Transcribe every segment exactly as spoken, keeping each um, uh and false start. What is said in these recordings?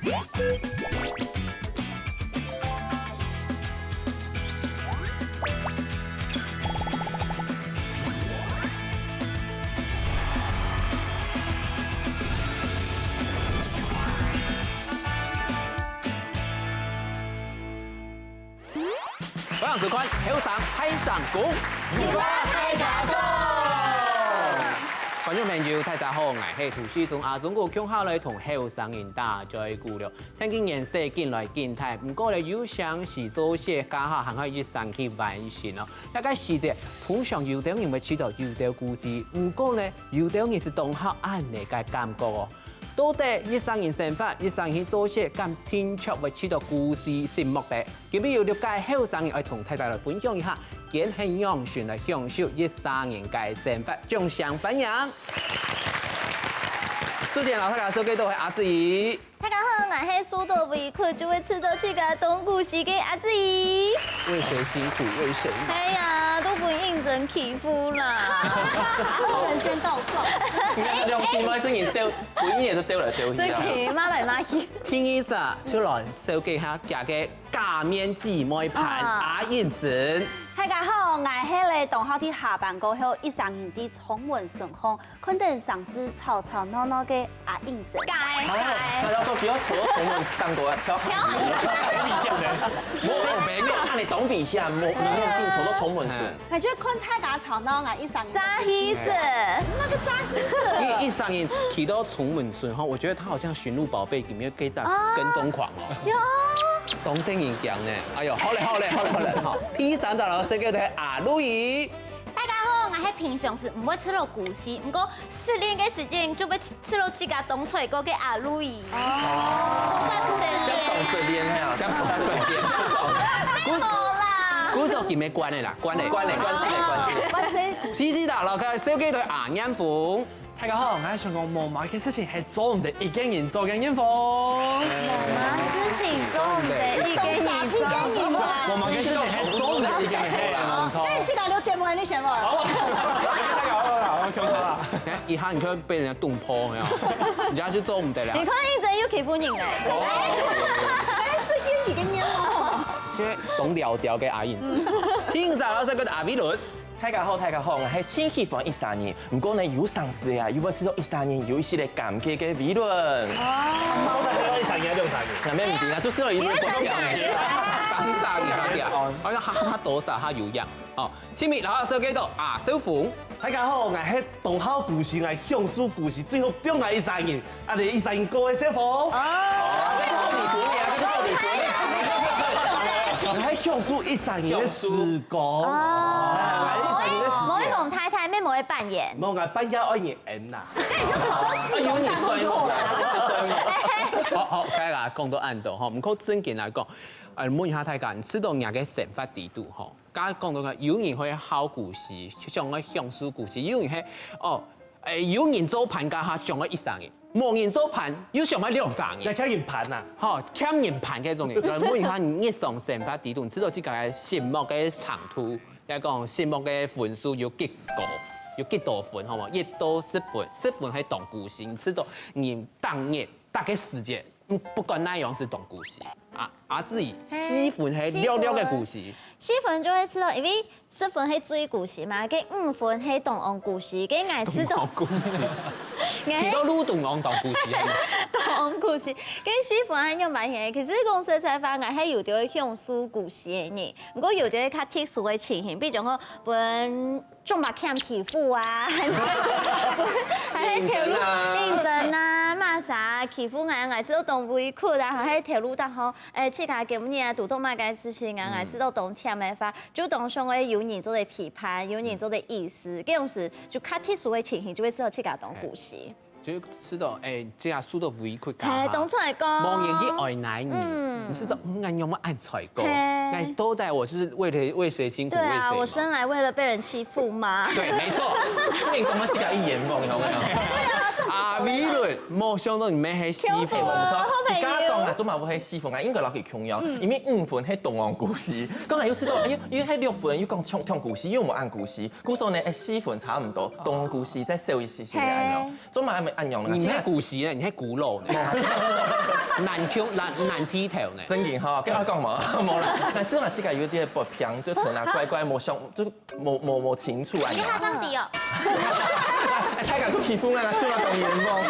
歡迎收看《後生大聲公》，有話大家講。觀眾朋友，大家好，𠊎係涂世忠，阿忠哥共下來同後生人打嘴鼓了。天氣炎熱緊來緊大，毋過呢，有成時做雪該下還係一生去完成哦。這個時節，通常有兜人會試著有兜故事，毋過呢，有兜人係當好恁呢个感覺哦。到底一生人生活，一生去做雪，敢定著會試著故事心目个？ 今日有六個後生人愛同大家來分享一下，佢係仰般來享受一儕人个生活，掌聲歡迎！首先，摎大家紹介到係阿志怡。大家好，𠊎係受到委屈就會試著自家當故事个阿志怡。為誰辛苦為誰忙。哎呀，都分應徵欺負啦。人先告狀。你看兩姊妹真的鬥，分人都鬥來鬥去啊。真的，罵來罵去。第二儕，就來紹介下佢个 假面姊妹伴阿英珍。大家好，𠊎係咧當好在下班過後，一儕人在窗門脣項，看等成時吵吵鬧鬧个阿英珍。該該，大家都不要坐到窗門當中啊，跳。跳。無，無，無，恁呢當危險，無，無要緊坐到窗門脣。 𠊎就看大家吵鬧，𠊎一儕人。詐欺者。那個詐欺者。因為一儕人騎到窗門脣吼，我覺得他好像尋路寶貝裡面該隻跟蹤狂哦。有。當得人驚呢。哎喲，好咧，好咧，好咧，好咧，好。第三隻摎大家紹介个係阿路易。大家好，𠊎係平常時毋會試著故事，毋過失戀个時節就會試著自家當衰過个阿路易。哦。無法度失戀。像上失戀那樣，像上失戀，像上。沒有啦。故所佢無關个啦，關个，關个，關係个，關係个。西西達老師紹介个阿念峰。大家好，𠊎想講無麼个事情係做毋得一個人做个念峰。無麼个事情做毋得一個人做。無麼个事情係做毋得一個人做，無錯。該你去哪裡節目還你選我？好，好，好，好，好，好。 一下你就會被人家動破，有沒有？人家是做毋得了。你看，一直又欺負人咧。哎，是騙你个人哦。現在懂了解个阿英子。聽著老師个阿美倫。大家好，大家好，𠊎係盡喜歡一儕人，毋過呢，有成時啊，又會試著一儕人有一息个尷尬个美倫。哦。到底係一儕人還係兩儕人？那沒問題，那就試著一個人。有一儕人，有一儕人。當儕人，哎呀，他他多少他有樣。哦，親密老師紹介个阿少峰。 大家好，𠊎係當好故事，𠊎享受故事，最好放𠊎一儕人，恁呢一儕人過个生活。哦。這個道理合理啊，這個道理合理。𠊎還享受一儕人个時光。哦。哎，𠊎一儕人个時間。無一講太太，妹妹會扮演。無，𠊎扮演愛演啦。啊，有你帥無？有你帥無？好，好，大家講到恁多吼，毋過正經來講，呃，問一下大家，你試著若个生活裡肚吼， 剛剛講到个，有人會好故事，想愛享受故事；有人係，哦，誒，有人做伴該下想愛一儕人，無人做伴又想愛兩儕人。愛請人伴啊？吼，欠人伴該種人。來問一下，你日常生活裡肚，你試著自家个心目个程度，也講心目个分數有幾高，有幾多分，好無？一到十分，十分係當故事，你試著人逐日、逐個時節，嗯，不管哪樣係當故事。啊，阿志怡，嘿，四分係略略个故事。 四分就會試著，因為十分係最故事嘛，該五分係當戇故事，該𠊎試著。當戇故事。𠊎提到路當戇當故事，係嗎？當戇故事，該四分係仰般形？其實講實在話，𠊎係有兜享受故事个人，毋過有兜較特殊个情形，比如講，分中國欠欺負啊，還係頭路應徵啊，麼儕欺負𠊎，𠊎試著當委屈啊，還係頭路當好，誒，自家今日啊，堵著麼个事情啊，𠊎試著當忝个話， 就當想愛有人做得陪伴，有人做得意思，該種時就較特殊个情形，就會試著自家當故事。就試著，誒，這下受著委屈个哈。嘿，當初來講，無人去愛哪你，嗯。你試著，嗯，𠊎仰會恁衰過？嘿。那到底我是為了，為誰辛苦，對啊，為誰忙？我生來為了被人欺負嗎？對，沒錯，你講到這個一言夢，有沒有？對啊，受不了阿偉倫，無想到你乜係四分。無錯，佢剛剛講啊，做麼會係四分啊？應該摎佢共樣，因為五分係中央故事，剛才又試著，哎喲，又係六分，又講中央故事，又無恁故事，故所呢，哎，四分差毋多，中央故事再少一些些个恁樣，做麼會恁樣呢？你係故事呢？你係孤老呢？難聽難難剃頭呢？正經哈，跟我講嘛，無啦，但係嘛，自家有點不平，就頭那怪怪，無想就。 無無無清楚啊。你還這樣子哦。哎，大家做欺負啊，出來當冤枉。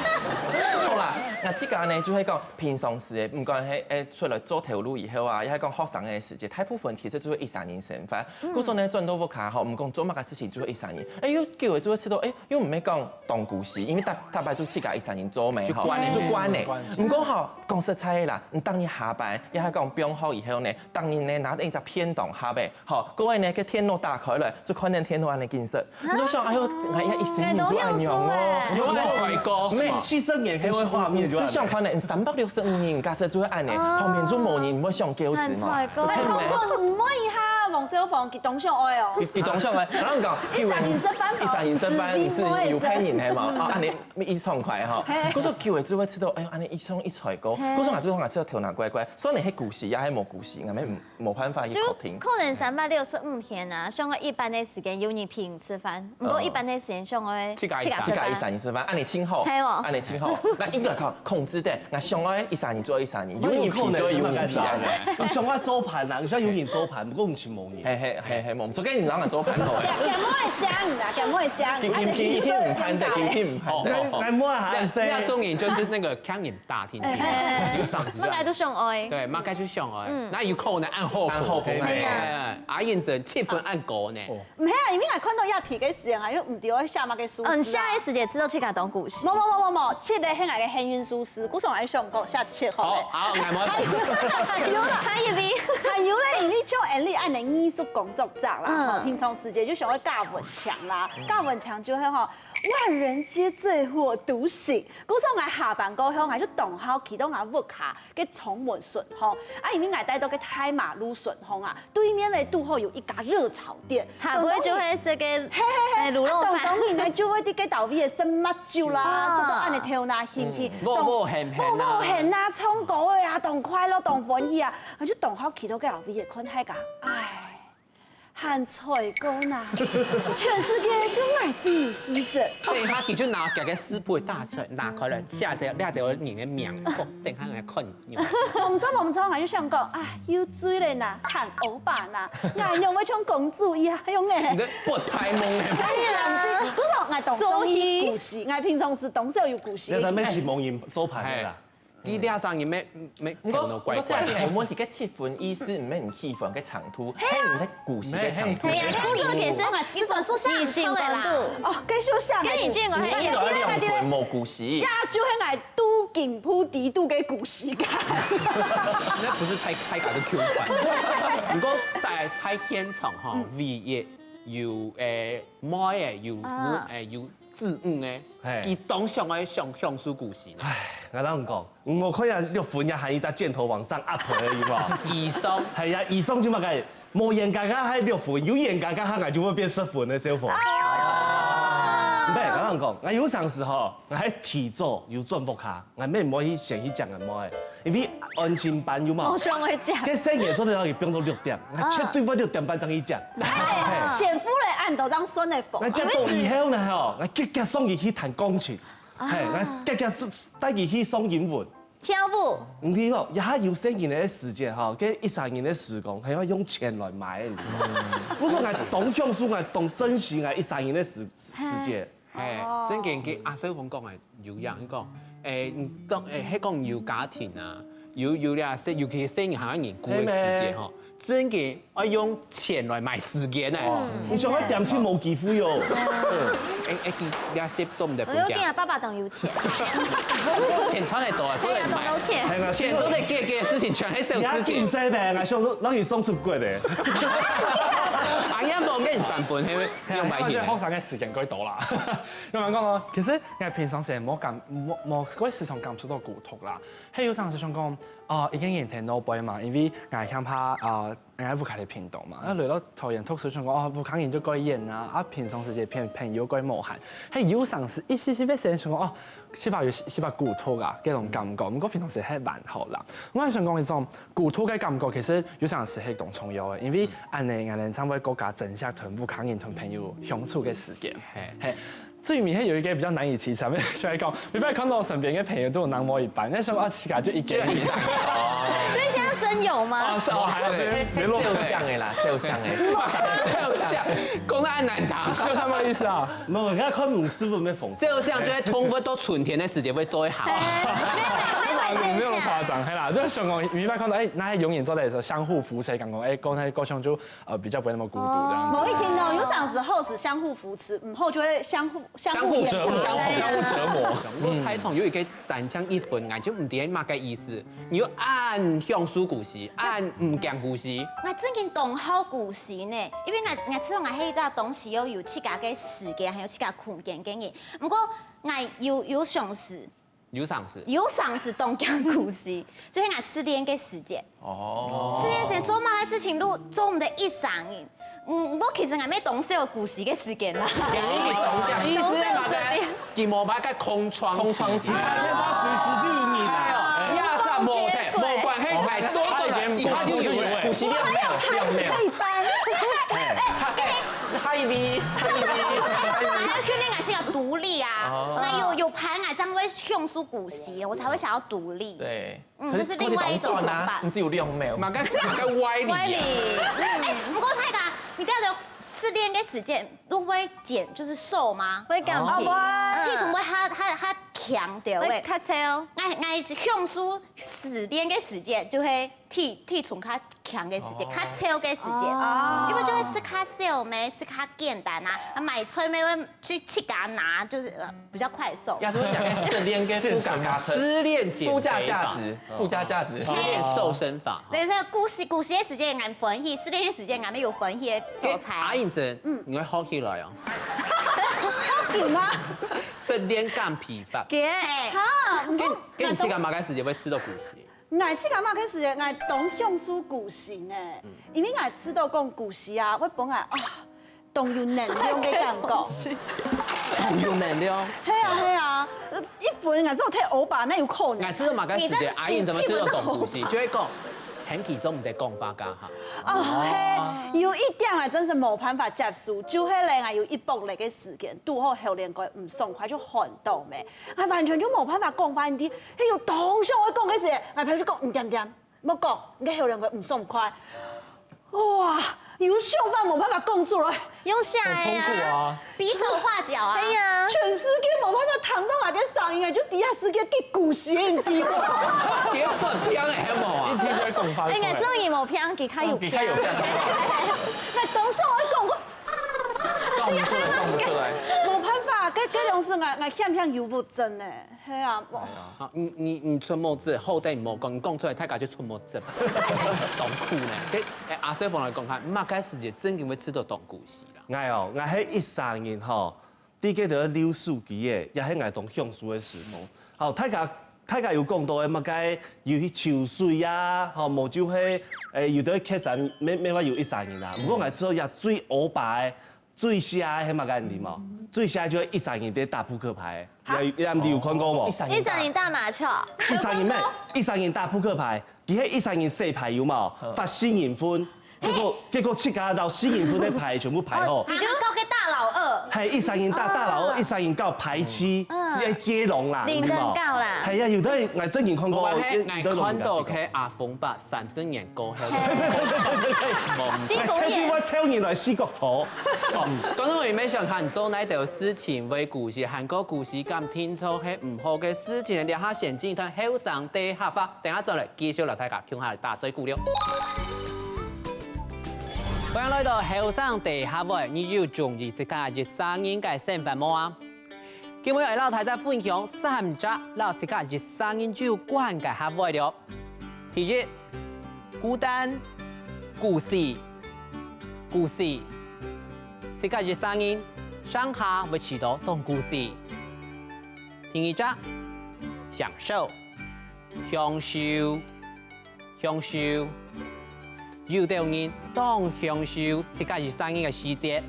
好啦，該自家呢就係講平常時个，毋管係誒出來做頭路以後啊，也係講學生个時節，大部分其實就係一儕人生活。故所呢轉到屋下吼，毋管做麼个事情就係一儕人。哎，又久了就會試著，哎，又毋係講當故事，因為大大擺就自家一儕人做咩吼，就慣了就慣了。毋過吼，講實在个啦，你當日下班，也係講放學以後呢，當日呢拿等一隻便當盒仔， 好，各位呢，該電腦打開來，就看見電腦恁呢景色。你就想，哎喲，哎呀，一生人就恁樣哦，有愛帅哥，每四十年該个畫面就係想看呢，三百六十五日，假設就會恁呢，旁邊就無人，毋會想噭仔嘛。很帥哥。哎，毋過毋會一下，王小鳳，佢當想愛哦。佢佢當想愛，然後講，一儕人食飯，一儕人食飯，你係有騙人係嘛？啊，恁呢一爽快哈。故所久了就會試著，哎喲，恁呢一爽一帥哥，故所啊，就講啊，試著頭那怪怪，雖然係故事，也係無故事，𠊎乜毋 無辦法去確定。就可能三百六十五天啊，想愛一半个時間有人陪你食飯，毋過一半个時間想愛自家一儕人食飯。自家一儕人食飯，恁呢真好，係無？恁呢真好。該應該控控制得，𠊎想愛一儕人做一儕人，有人陪就有人陪恁呢。你想愛做伴啊，你想有人做伴，毋過毋係無人。係係係係，無錯，該你讓𠊎做伴好誒。佢佢佢毋盼得，佢佢毋盼得。𠊎𠊎無還細。那種人就是那個看人打聽聽，有啥事就。本來都想愛。對，嘛該就想愛。 那有可能恁好，恁好，哎，阿燕子七分恁高呢。毋係啊，因為𠊎看到這題个時間啊，又毋知愛寫麼个數字啊。嗯，下一時節知道去搞懂故事。無無無無無，七个係𠊎个幸運數字，故所𠊎想講寫七好了。好，好，𠊎無。還有啦，還有咧，還有咧，因為像Andy恁呢藝術工作者啦，平常時節就想愛教文章啦，教文章就係吼，萬人皆醉我獨醒。故所𠊎下班過後，𠊎就當好去到𠊎屋下 个窗門脣吼，啊，因為𠊎戴到个大馬路脣吼啊，對面咧堵好有一家熱炒店，下背就會食个，嘿嘿嘿，滷肉飯。當當然呢，就會在該兜位仔食麥酒啦，食到恁呢頭那興興，摸摸眩眩啊，摸摸眩啊，唱歌仔啊，當快樂，當歡喜啊，啊就當好去到該兜位仔看大家，唉。 還在講啊，全世界就𠊎自己一隻。等下佢就拿佢个四倍大冊拿開來，寫條這條人个名，哦，等下來看你。毋錯毋錯，𠊎就想講，啊，有罪了吶，還歐巴吶，𠊎仰會像公主一樣樣誒。你在發大夢誒。哎呀，不過𠊎當中意故事，𠊎平常時當少有故事。你在那邊請某人做伴的啦。 佢這聲音咩咩聽到怪怪。毋過毋過，這个問題个七分意思毋係你喜歡个長度，係你个故事个長度。哎呀，聽說其實你分數下很高的啦。哦，繼續下，跟你見過，你有兩分無故事。呀，就係𠊎都緊鋪底肚个故事感。那不是太太高的 Q 版。不過在在現場哈，唯一有誒妹誒有誒有子女誒，佢當想愛享享受故事呢。唉，𠊎同你講。 毋好看啊，六分也還一隻箭頭往上up而已嘛。以上。係啊，以上就麼个，無嚴格个還六分，有嚴格个還𠊎就會變十分个小伙。毋係，𠊎同你講，𠊎有常時吼，𠊎還提早有轉屋下，𠊎乜毋會去先去講𠊎妹，因為安親班有嘛。我想會講。該細人做得到佢放到六點，𠊎絕對會六點半正去講。哎，前夫嘞，按到這樣算的否？𠊎講到以後呢吼，𠊎結結送佢去彈鋼琴。 係，𠊎遽遽帶佢去上英文。跳舞。毋係哦，這下有細人个時節吼，該一儕人个時光，還愛用錢來買，你知無？故所𠊎當享受，𠊎當珍惜𠊎一儕人个時時節。係，正經佢阿秀鳳講个有影，佢講，誒，你講，誒，係講有家庭啊，有有這細，尤其係細人還愛人顧个時節吼， 正經愛用錢來買時間呢。你想愛點去無機會哦。哎哎，你也是做毋得分家。我有見啊，爸爸當有錢。錢賺得多啊，做得買。哎呀，當有錢。錢做得解決个事情，全係小事情。你也盡細咩？𠊎想講，讓你送出國的。哎呀，無，該你三分，係用買錢。學生个時間過多啦。用來講哦，其實𠊎平常時無感，無無，會時常感受到孤獨啦。 係有常時想講，哦，一個人在腦背嘛，因為𠊎害怕，呃，人家屋下在屏東嘛，那來到桃園讀書想講，哦，屋下人就蓋遠啊，啊，平常時節朋朋友蓋無閒，嘿，有常時一時時會想講，哦，去把有去把古土啊，這種感覺，毋過平常時還蠻好啦。我還想講一種古土个感覺，其實有常時係當重要个，因為恁呢，𠊎等正會更加珍惜同屋下人、同朋友相處个時間。嘿，最尾還有一個比較難以啟齒，就係講，你不要看到身邊个朋友都有男模一半，那時候啊，自家就一個人。所以現在真有嗎？啊，是哦，還有這邊聯絡。照相的啦，照相的。照相，講到恁難聽。就他們的意思啊。無，人家看毋舒服，要縫。照相就係通常到春天个時節會做一下。沒有沒有沒有那麼誇張，嘿啦，就是想講，你會看到，哎，那些永遠坐在的時候相互扶持，感覺，哎，講那些高雄就呃比較不會那麼孤獨這樣子。無一定哦，有常時候係相互扶持，毋好就會相互相互相互折磨，折磨。相互折磨。我猜想有一個單淨一分，𠊎就毋知麼个意思。你又恁享受故事，恁毋驚故事。我真經當好故事呢，因為𠊎𠊎知道𠊎係一隻東西要有自家个時間，還有自家空間个人。毋過𠊎有有常時，有常時。有常時當驚故事，就係𠊎失戀个時節。哦，失戀時節做麼个事情都做毋得一生人。嗯，我其實𠊎乜當少故事个時間啦。意思係麼个？佢無把个空窗期。空窗期。他隨時就有你啦。哎呀，這無的，無關係，來多做來，一下就有了。古希臘沒有，沒有沒有。可以搬。嗨咪，嗨咪，嗨咪。還要訓練感情要獨立啊，哦那有有伴愛正會享受故事，我才會想要獨立。對，嗯，這是另外一種說法。你只有六秒。嘛个嘛个歪理歪理。啊。嗯，不過大家，你知道失戀个時間，都會減，就是瘦嗎？會減哦肥，體重會較較較強，對不對？會較瘦。𠊎𠊎享受失戀个時間，就係體體重較強个時間，較瘦个時間，因為就會食較少咩，食較簡單啊，啊買菜咩會去自家拿，就是呃比較快瘦。也係講失戀个副駕駕車，失戀減肥法附加價值，附加價值。失戀瘦身法。等一下，故事故事个時間𠊎歡喜，失戀个時間𠊎乜有歡喜个所在。阿英姐，嗯，你愛學起來哦。有嗎？失戀減肥法。給哈，毋過跟跟你自家麼个時節會試著故事？𠊎自家麼个時節，𠊎當享受故事呢，因為𠊎知道講故事啊，會分𠊎啊，當有能量个感覺。有能量。係啊係啊，一般人就太歐巴，哪有可能？𠊎試著麼个時節，阿英姐會試著講故事，就會講，很集中毋得講話該下。哦，係，有一點𠊎真係無辦法接受，就係咧，𠊎有一百日个時間，拄好喉嗹蓋毋爽快，就寒著咩，𠊎完全就無辦法講話，你知，係有當想愛講个時節，𠊎朋友就講，毋點點，莫講，你个喉嗹蓋毋爽快。哇，有想法無辦法講出來。用寫个啊，啊。比手畫腳啊。對呀，全世界無辦法聽著𠊎个聲音，就知啊世界幾孤星，你知無？結果聽个係無啊？一聽就會講話出來。哎，𠊎知道你無偏，其他有你看有偏。看到嗎？那當時我講，講不出來，講不出來。無辦法，該該當時𠊎𠊎欠欠憂鬱症呢，係啊，無。好，你你你出目汁，好歹你無講，你講出來，大家就出目汁，當苦呢。對，哎，阿水鳳來講下，麼个時節正經會試著當故事啦？ 𠊎哦，𠊎係一生人吼，第一个就係溜手機个，也係𠊎當享受个時光。好，大家大家有講到个麼个有去泅水啊，吼，無就係誒有得去蹶山，乜乜話有一生人啊。毋過𠊎試著也最歐巴个、最寫个係麼个你知無？最寫个就係一生人在打撲克牌，你你有看過無？一生人打麻雀，一生人咩？一生人打撲克牌，佢係一生人洗牌有無？發新人分，結果結果自家到新人分个牌全部排好。你就告个大老二。係一生人打大老二，一生人搞牌七，直接接龍啦，零有無？跟九啦。係啊，有的人𠊎正經看過，我係有的人𠊎看到有的人佢阿峰伯三十年過後，你千萬要抽你來四角坐。哦，剛剛我也沒想看做哪條事情為故事，還過故事感聽說係毋好个事情，這下先進一段後生大客話，等下轉來繼續摎大家共下來打嘴鼓了。歡迎來到後生大客話，你有中意自家一生人个生活無啊？今日愛摎大家分享三隻摎自家一生人有關个客話了。第一，孤單，孤栖，孤栖。自家一生人，上下會試著當孤栖。第二隻，享受，享受，享受。有兜人當享受自家一儕人个時節。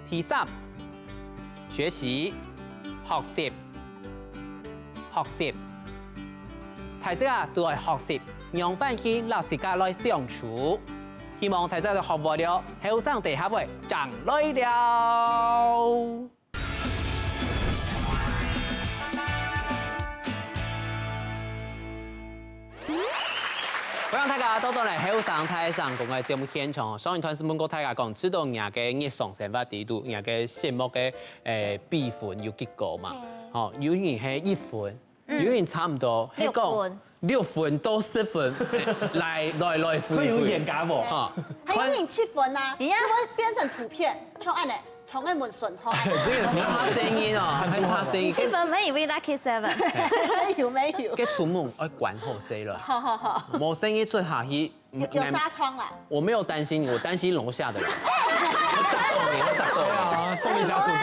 第三，學習，學習，學習。大家啊，都愛學習，仰般去摎自家來相處。希望大家都學會了，後生底下會正來尞。 歡迎大家倒轉來後生大聲公个節目現場哦。上一段時問過大家講，知道若个日常生活裡肚，若个節目个，誒，比分有幾高嘛？吼，有人係一分，有人差毋多，係講六分。六分到十分，來，來，來，可以有嚴格無？哈，還有你七分啊，一樣。就會變成圖片，就恁呢。 從愛問順吼。這個從他聲音哦，還是他聲音。氣氛沒有 lucky seven。沒有沒有。該出門愛管好勢了，好好好。無聲音做下去，有有紗窗啦。我沒有擔心你，我擔心樓下的人。對啊，重力加速度。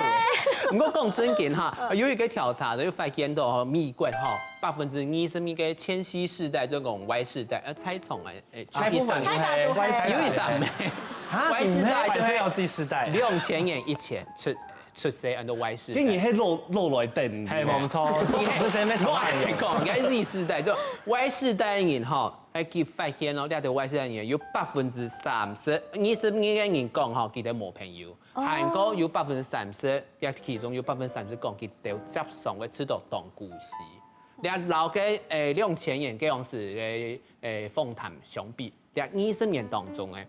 毋過講正經哈，有一個調查呢，就發現到吼，美國吼，百分之二十一个千禧世代，就講Y世代，呃，猜中了，誒，大部分就係Y世代。有一儕咩？啊，Y世代就係還是要Z世代。兩千年以前出 出世，安到Y世代。跟你係老，老來等。係，無錯，你出世沒什麼用。我來講，應該Z世代，就Y世代个人吼，哎，佢發現哦，這條Y世代个人有百分之三十，二十二个人講吼，佢兜無朋友，還過有百分之三十，也其中有百分之三十講佢兜輒常會試著當孤栖。這摎該，誒，兩千年該樣時个，誒，訪談相比，這二十年當中，誒，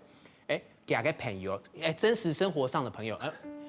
誒，佢个朋友，誒，真實生活上的朋友，呃，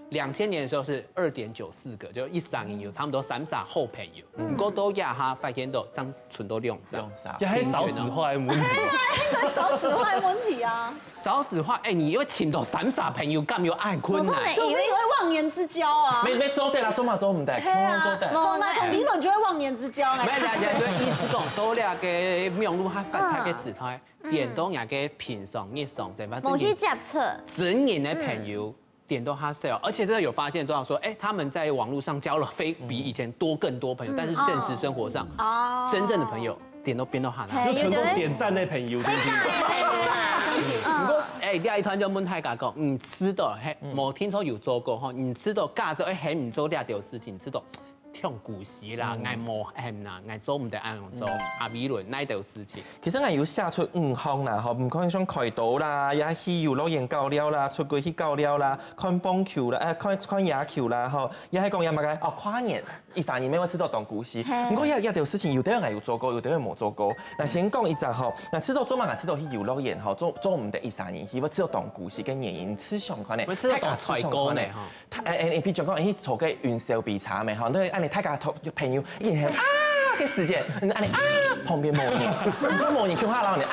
兩千年的時候是二點九四個，就一儕人有差不多三儕好朋友。毋過到這下發現到正賰到兩儕。兩儕。這還少子化的問題。對啊，應該少子化的問題啊。少子化，誒，你要尋到三儕朋友，敢有恁困難？不可能，除非你會忘年之交啊。沒，沒做得啦，做嘛做毋得，對啊，通通做得。無，那個理論就會忘年之交呢。沒啦，就意思講，到這个網路較發達个時代， 顛倒若个平常日常生活，無去接觸。真人个朋友顛倒較少，而且真的有發現，多少說，哎，他們在網路上交了非比以前多更多朋友，但是現實生活上，哦，真正的朋友顛倒變到較難。就成功點讚的朋友，對不對？毋過，哎，這一段就問大家講，你知道，嘿，無聽說有做過吼，你知道假設，哎，喊你做這條事情，你知道 當孤栖啦，嗯。𠊎無閒啦，𠊎做毋得恁樣做。嗯。啊，比如哪兜事情？其實𠊎有寫出五項啦，吼，毋管像開刀啦，也去遊樂園搞尞啦，出國去搞尞啦，看棒球啦，呃，看，看野球啦，吼，也係講也麼个，哦，跨年，一儕人乜會試著當孤栖。嘿。毋過這，這兜事情有兜𠊎有做過，有兜無做過。那先講一隻吼，那試著做麼个，試著去遊樂園吼，做，做毋得一儕人去，會試著當孤栖个原因，試想看呢，會試著當衰過呢，大家試想看呢。吼。 大，誒，誒，你比如講，誒，坐个雲霄飛車咩，吼，你恁樣大家同，朋友一定喊啊个時間，你恁樣啊，旁邊無人，你就無人共下摎你啊，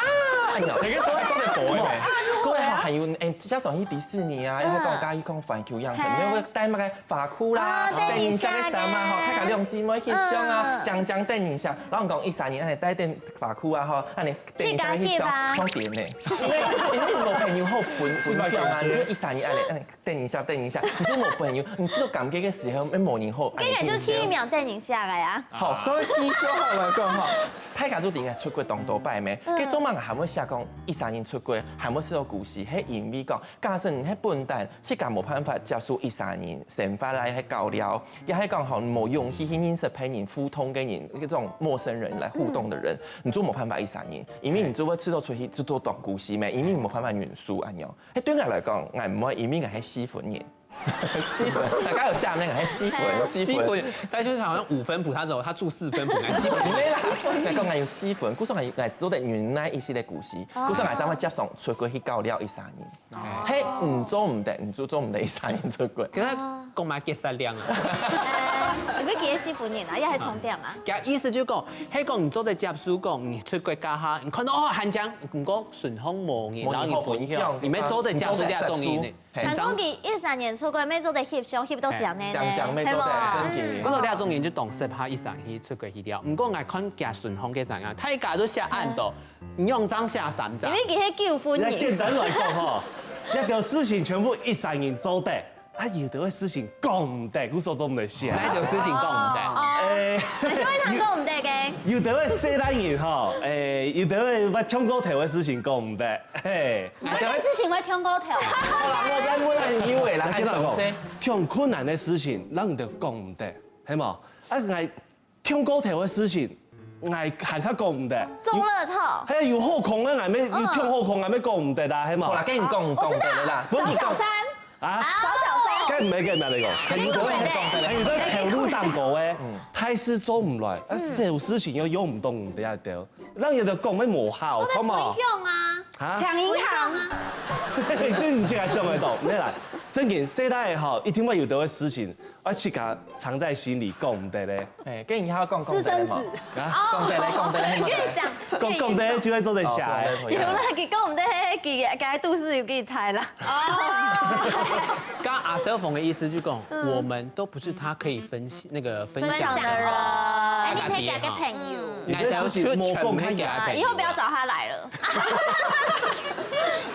恁樣。你个手會做得播的咩？各位吼，還有，誒，假使去迪士尼啊，抑係講家己講環球影城，嘿。你會帶麼个花褲啦，啊，等一下个衫啊，吼，等一下个。大家兩姊妹翕相啊，嗯。講講等一下，然後講一儕人，誒，帶等花褲啊，吼，恁樣等一下翕相，自家翕啊。重點呢。因為，因為無朋友好分，分享啊，你就一儕人恁樣，恁樣。 等一下，等一下，你就無朋友，你試著感覺个時候，乜無人好，該就第一名等一下个呀。好，各位繼續好來講吼，大家都知影出國當多擺咩？嗯。該做麼个還會寫講一儕人出國，還會試著孤栖，係因為講，假使你係本旦自家無辦法接受一儕人生活來係搞尞，也係講吼，無勇氣去認識別人互動个人，這種陌生人來互動的人，嗯。你就無辦法一儕人，因為你就會試著出去就做當孤栖咩，因為你無辦法忍受恁樣。 係對𠊎來講，𠊎毋會，因為𠊎係四分人。四分，大家有寫名，𠊎係四分，四分。四分，但就是好像五分譜，他走，他住四分譜，還四分譜。無啦，𠊎講𠊎有四分，故所𠊎，𠊎做得忍耐一息个孤栖，哦。故所𠊎正會接受出國去搞尞一儕人。哦。係，嗯，做毋得，嗯，做，做毋得一儕人出國。可是他講嘛，結煞量啊。哎，你會記得四分人啊，也還重點啊。佢意思就講，係講你做得接受講，你出國該下，你看到哦，還靚，毋過順風無人，無人然後你分享，好分享，你們做得接受這種人呢。 嘿。還講佢一儕人出國，乜做得翕相，翕到靚靚呢，嘿，靚靚乜做得，係無？真个。毋過這種人就當適合一儕人去出國去尞。毋過𠊎看佢順風个人啊，大家都寫恁多，嗯。你用張寫三張。因為佢係九分人。你簡單來講吼，這條事情全部一儕人做得，啊，有兜个事情講毋得，故所做毋得寫。哪一兜事情講毋得？哦，欸，還係會通講毋得个。有兜个細漢人吼，欸，有兜个捌唱過頭个事情講毋得，嘿。哪一兜事情會唱過頭？好啦，我再問下你，有个啦，還詳細。像困難个事情，人就講毋得，係無？啊，𠊎唱過頭个事情，𠊎還較講毋得。中樂透。還有好空个，𠊎乜有唱好空，𠊎乜講毋得啦，係無？好啦，跟你講，講得了啦。我知道。找小三。 啊？找小三。該毋係，該毋係你講，還有个，還有个頭路當高个，大事做毋來，啊，小事情又用毋到，毋得啊，對。人有兜講乜無效，著無？分享啊。啊？搶銀行。這你自家想得到，無啦。正經，細漢个吼，一定會有兜个事情，啊，自家藏在心裡講毋得咧。欸，跟你還要講講得咧嘛。私生子。啊？講得咧，講得咧，係嘛？越講講講得就會做得寫。哦，講得，有啦，佢講毋得，佢佢肚屎有幾大啦。 哦。剛剛阿小鳳的意思就講，嗯。我們都不是他可以分析，那個分享的人。分享的人。哎，你可以給他個朋友。嗯。你的事情莫講，可以給他朋友。以後不要找他來了。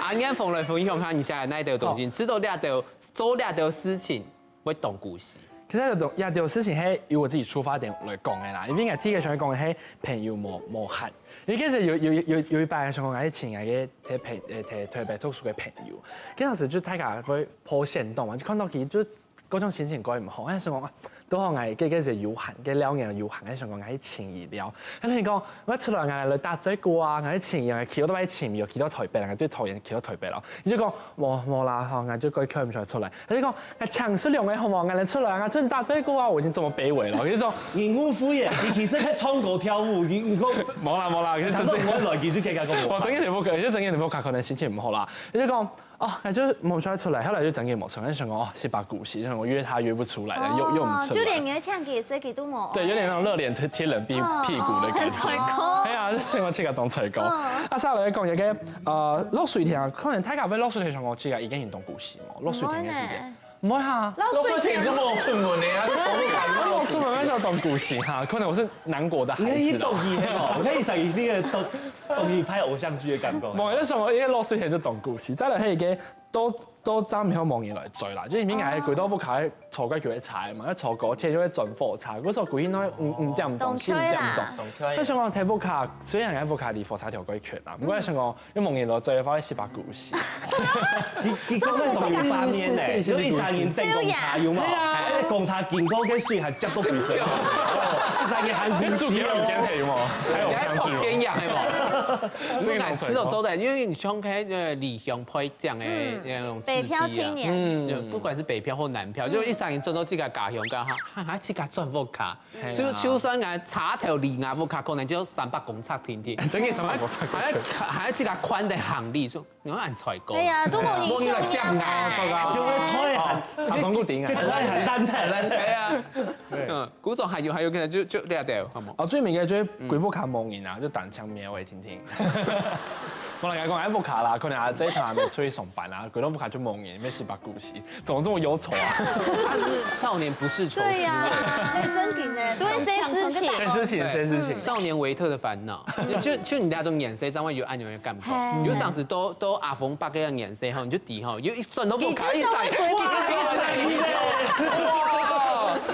啊，你看鳳來分享下你寫个哪一條東西，好。知道這條，做這條事情，會當古時。其實這條，這條事情係由我自己出發點來講个啦，因為我第一個想要講个係朋友無，無限。 因為其實有，有，有，有一擺想講，𠊎去尋𠊎个在朋，呃，在台北讀書个朋友，該當時就大家會po限動嘛，就看到佢就各種心情過毋好，𠊎想講，啊，拄好𠊎該，該時有閒，該兩年有閒，𠊎想講𠊎去尋佢尞。佢就講，𠊎出來，𠊎來打嘴鼓啊，𠊎去尋佢，佢都愛尋佢，佢到台北，𠊎對桃園，佢到台北咯。佢就講，無，無啦，吼，𠊎就過去看毋出來。 佢就講，哎，請食兩个好無？𠊎來出來啊，𠊎出來打嘴鼓啊，我已經這麼卑微了。我就說，你誤會耶，佢其實係唱歌跳舞，你，你講，無啦，無啦，其實真正，當然我來，其實可以講，我真个無可，就真个無可，可能心情毋好啦。佢就講，哦，那就無出來出來，後來就真个無出來，就想講，哦，是把古時，就想我約他約不出來了，又，又毋出來。哦，就連你的唱歌也是給都無。對，有點那種熱臉貼，貼冷屁，哦，屁股的感覺。很成功。哎呀，就想我這個當成功。嗯。啊，下來講一個，呃，落水天啊，可能大家會落水天想講，這個已經很當古時。 落水天个時節。毋會呢。毋會哈。落水天就無出門个啊，就講你講落水天。我無出門，那時候當古時哈，可能我是南國的孩子啦。你去讀戲係無？你去上那個讀，讀戲拍偶像劇的感覺。無，那時候因為落水天就當古時，再來還有一個都，都真係無人來追啦，就因為𠊎歸到屋下坐較久个車嘛，愛坐高鐵又愛轉火車，故所歸日都五，五點鐘、四五點鐘。當𤸁啦。當𤸁。那想講在屋下，雖然𠊎屋下離火車頭較遠啦，毋過想講 又無人來追，發現係把古時。佢，佢根本就有畫面呢，就一儕人等公車，有無？對啊。哎，公車經過，該水還接到水聲。一儕人喊古時哦。還有你還跑天涯，係無？這個難吃到周代，因為你像該，呃，離鄉背井个，嗯，那種子弟啊。北漂青年。嗯。就不管是北漂或南漂，就一儕人轉到自家家鄉，講哈，哈，哈，自家轉屋下。 係啊。就，就算𠊎車頭離𠊎屋下可能就三百公尺定定。真个三百公尺。還要，還要自家擐等行李，說，你看恁衰過。對啊，都無人送你啊。無人來接𠊎，糟糕。就會拖很，哦，啊，中國頂啊。就拖很蛋疼。對啊。對。嗯，故所還有，還有可能就，就這條，好無？哦，最尾个就係歸屋下無人啊，就單槍匹馬定定。無人來講，哎，屋下啦，可能啊，這一趟還沒出去上班啊，歸到屋下就無人，乜係把古時。 怎麼這麼憂愁啊？他是少年不識愁滋味。對呀，哎，真的呢，都會想這事情。這事情，這事情。少年維特的煩惱，就，就你那種眼神，才會有恁樣的感覺。嘿。有上次都，都阿峰伯个眼神吼，你就知吼，有一轉到屋下，一轉，哇，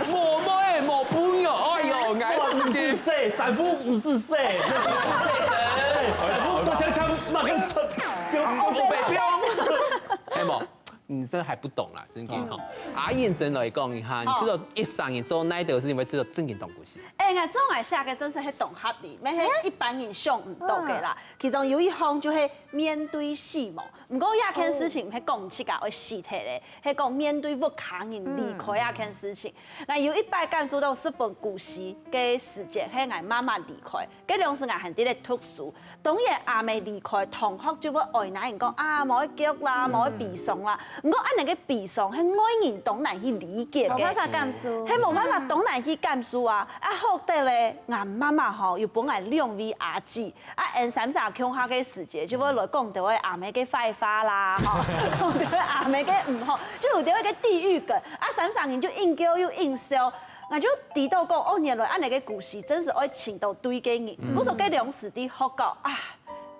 無妹無朋友，哎喲，哎，五十歲，三夫五十歲，三夫多強強，那個，哦，北漂。係無？ 你這還不懂啦，真經吼。嗯。啊，認真來講一下，你知道一生人做哪一條事情會做到正經當古時？哎，𠊎做𠊎寫个真實係當合理，乜係一般人想毋到个啦。嗯。其中有一項就係面對死亡，毋過這件事情毋係講自家會死忒个，係講面對屋下人離開這件事情。 𠊎有一擺感受到十分孤栖个時節，係𠊎媽媽離開。該當時𠊎還在該讀書，當然阿姆離開，同學就會哀那人講：「啊，莫去哭啦，莫去悲傷啦。」毋過恁樣个悲傷係外人當難去理解个，無辦法感受。係無辦法當難去感受啊！啊，好得咧，𠊎媽媽吼有分𠊎兩位阿姊， 啊，𠊎三儕共下个時節，就會來講著𠊎阿姆个壞話啦，吼，講著𠊎阿姆个毋好，就有兜个地獄梗。啊，三儕人就應噭又應笑，𠊎就知道講，哦，原來恁樣个故事，真實愛尋著對个人。嗯。故所該當時在學校啊，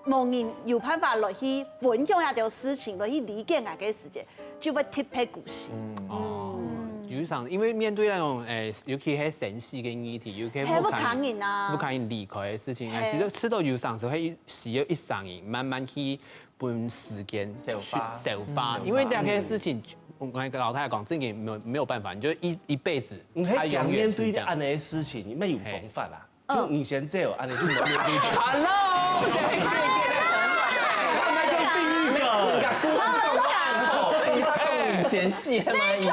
無人有辦法來去分享這條事情，來去理解𠊎个時節，就會特別故事。哦，有一場，因為面對那種，誒，尤其係生死个議題，尤其係，屋下人啊，屋下人離開个事情，其實試著有場時會需要一儕人慢慢去分時間消化消化，因為這个事情，我跟老太太講，這个沒有沒有辦法，你就一一輩子，你係他永遠是這樣。面對這樣的事情，你沒有方法啦。 就你先走，恁樣就無面對。 Hello，第一个，你先謝嘛意思。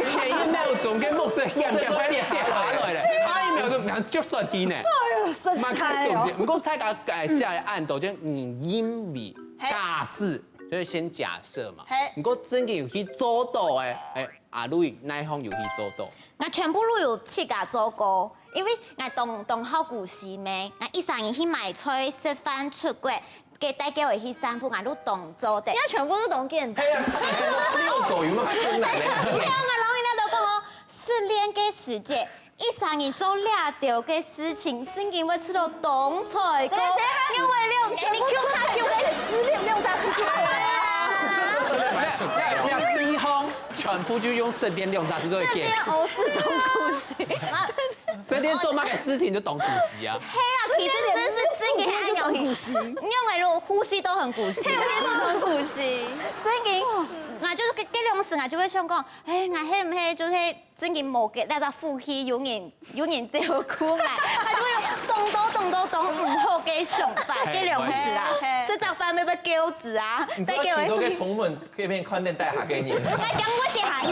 前一秒鐘个目汁點點會跌下來咧，下一秒鐘然後就轉去呢。哎呦，實蠻在哦看重點。。不過大家誒下來按到，就你因為假設，就是先假設嘛。嘿不過真个有去做到誒，誒，阿Louis哪項有去做到？𠊎全部都有自家做過，因為𠊎當當好顧事咩，𠊎一儕人去買菜、食飯、出國，佢帶叫我去散步，𠊎都當做得。人家全部都懂簡單。係啊，遛狗有沒有跟來咧？沒有，𠊎老人家都講哦，失戀个時節，一儕人做這條个事情，正經會試著當彩个。等一下，因為六，你Q他Q个失戀六大事件。那西方全部就用失戀兩隻字都會解。失戀哦，是當故事。失戀做麼个事情就當故事啊？係啊，其實真是真个恁樣，因為我呼吸都很古稀啊。都很古稀。真个，𠊎就是該該種時，𠊎就會想講，哎，𠊎係毋係就係真个無个那隻福氣，有人有人照顧𠊎，佢就會有當多當多當毋好个想法，該種時啦，食隻飯要不要叫子啊，再叫我你知道幾多个充滿 可以變看電帶下給你。該講我跌下去。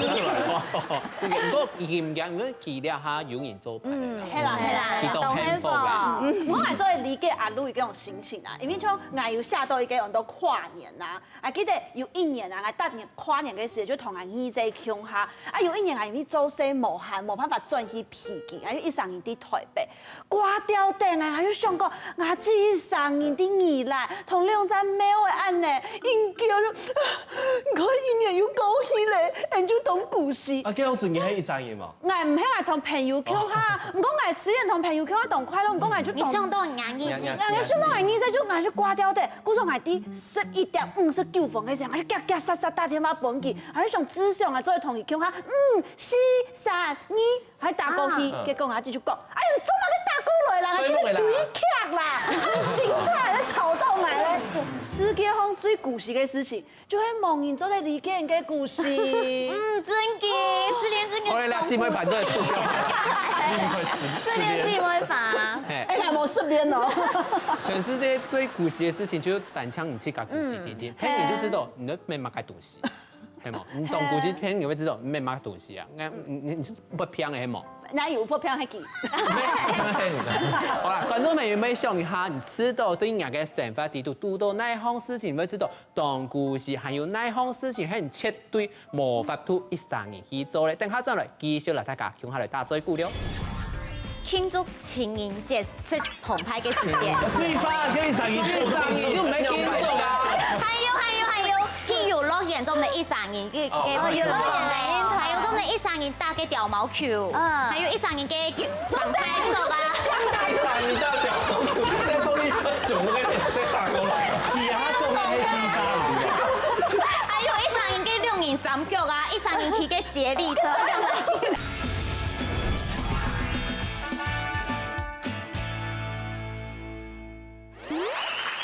不過已經講，因為佢這下有人做伴了啦。係啦係啦，佢當幸福啦。我還做得理解阿Louis這種心情啊，因為像𠊎有寫到一個很多跨年啊，啊記得有一年啊，𠊎逐年跨年个時節就同𠊎二姐共下，啊有一年啊因為做事無閒，無辦法轉去北京，啊就一儕人在台北， 掛吊燈啊，𠊎就想講，𠊎自己一儕人在宜蘭，同兩隻貓仔恁呢，應該就，你看一年又過去咧，恁就當故事。啊，該時你係一儕人無？𠊎毋係，𠊎同朋友共下，毋過𠊎雖然同朋友共下當快樂，毋過𠊎就當，你想到人家日子，𠊎想到𠊎二姐就𠊎就掛吊燈，故所𠊎在十一點五十九分个時候，𠊎就遽遽煞煞打電話分佢，𠊎就想至少𠊎做得同佢共下，五、四、三、二。 還打過去，結果阿姊就講：「哎呀，做麼个打過來啦？該對劇啦，真精彩，吵到𠊎咧。」世界上最古時个事情，就係無人做得理解人个故事。嗯，真个，失戀真个。好了，兩姊妹版都係輸掉。失戀姊妹版。哎，哎，𠊎無失戀哦。全世界最古時个事情，就單淨你自家古時定定，嘿，你就知道你都沒麼个東西。 係無？你當古時聽，你會知道你沒麼个東西啊。那你你你是不偏的係無？哪有不偏係佢？好啦，觀眾朋友，你想一下，你知道對你个生活裡肚堵到哪項事情，會知道當古時，還有哪項事情係你絕對無法度一儕人去做咧。等下轉來繼續來大家共下來打嘴鼓了。慶祝情人節食澎湃个時間。水花可以賞你，一儕人就沒工作啊。還有還有還有，去遊樂園做得一儕人去，哦，遊樂園。還有做得一儕人打个吊毛球，嗯還有一儕人个球，棒球手啊，一儕人打吊毛球，在後面總會再打過來。其他做得係地方。還有一儕人个六人三腳啊，一儕人騎个協力車。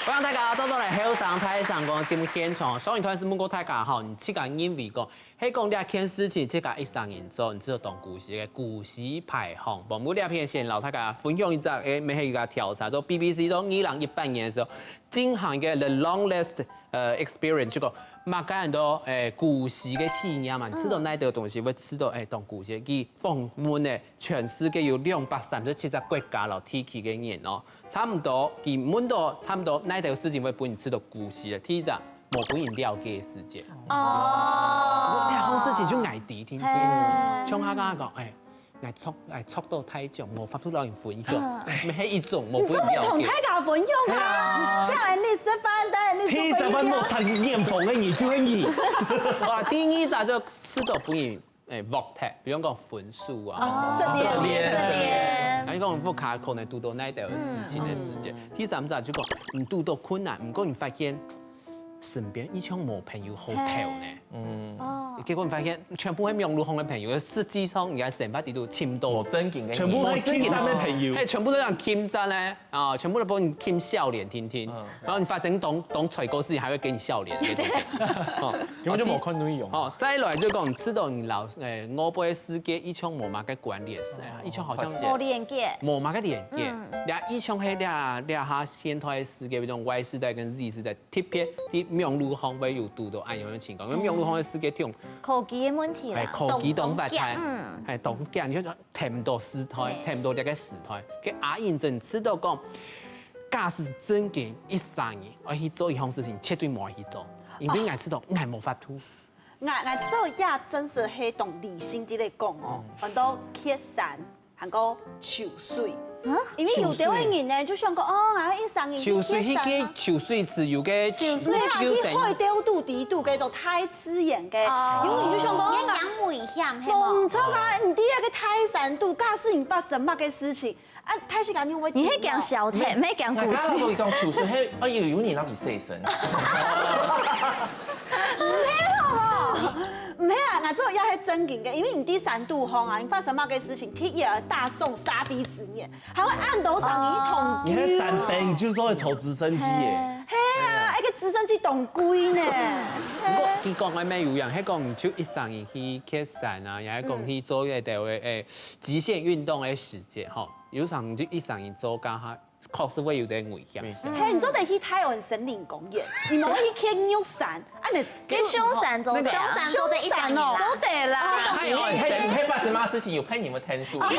歡迎大家倒轉來後生大聲公節目現場。上一段係問過大家吼，你自家認為講，係講這件事情自家一儕人做，你知道當古時个古時排行榜。無這片先摎大家分享一隻，誒，乜係一個調查，做BBC到二零一八年个時候，進行一個the longest，呃，experience，就講麼个恁多，誒，古時个體驗嘛，你知道哪兜東西會知道，誒，當古時个，佢訪問个全世界有兩百三十七隻國家摎地區个人哦。 差毋多，佢問到差毋多哪兜事情會分你知道古時个？第一隻，無分人了解个時節。哦，這項事情就𠊎知定定。像佢剛剛講，哎，𠊎著哎著到大獎，無法度摎人分享，乜係一種無分人了解。你做得同大。家分享啊，像你食飯，但你第一隻班莫擦眼紅个你就係你。哇，第二隻就試到分人，哎，惡踢，比如講分手啊。失戀，失戀。啊，你講屋下可能堵到哪兜事情个時節。第三隻就講，你堵到困難，毋過你發現身邊一向無朋友好投呢。嗯，哦，結果你發現全部係網路項个朋友，實際上你个生活裡肚尋到無正經个，全部係競爭个朋友，係全部都係競爭呢，啊，全部都幫你競笑臉聽聽，然後你發生當當衰个事情，還會給你笑臉，這種。哦，根本就無看內容。哦，再來就講，知道你老誒外背世界一向無麼个關聯係啊，一向好像無連結，無麼个連結，這一向係這這下現代世界，比如講 Y世代跟 Z世代，特別在網路項會有堵到恁樣个情況，因為網路項个世界忒科技个問題啦，係科技當發達，嗯，係當緊，你就說。 跈毋到時代，跈毋到這个時代。該阿英真知道講，假使真經一生人愛去做一項事情，絕對無愛去做，因為𠊎知道𠊎無法度。 𠊎𠊎知道也真實係當理性个來講哦，反倒缺山，還過泅水。因為有兜个人呢，就想講哦，𠊎一生人泅水去个泅水池有个泅水去海底肚底肚个種大自然个，有人就想講，你講危險係無無？錯啊，你在該个大山肚，假使你發生麼个事情， 啊，大自然你會，你係講笑話，毋係講故事。我講泅水，係啊，有有人讓你洗身。毋係啊，𠊎做也係正經个，因為你在山肚項啊，你發生麼个事情，第一啊，大眾殺鼻子眼，還會恁多人去同你係山邊，你就做得坐直升機耶。係啊，一个直升機當貴呢。不過佢講个乜有影，係講你就一生人去蹶山啊，也係講去做一兜个誒極限運動个時節吼。 有時你就一生人做該下，確實會有點危險。係，你做得去大安森林公園，你無去蹶玉山，啊你跟凶山做得啊，凶山做得一生人啦，做得啦。你你你你發生麼个事情有陪你們聽書？你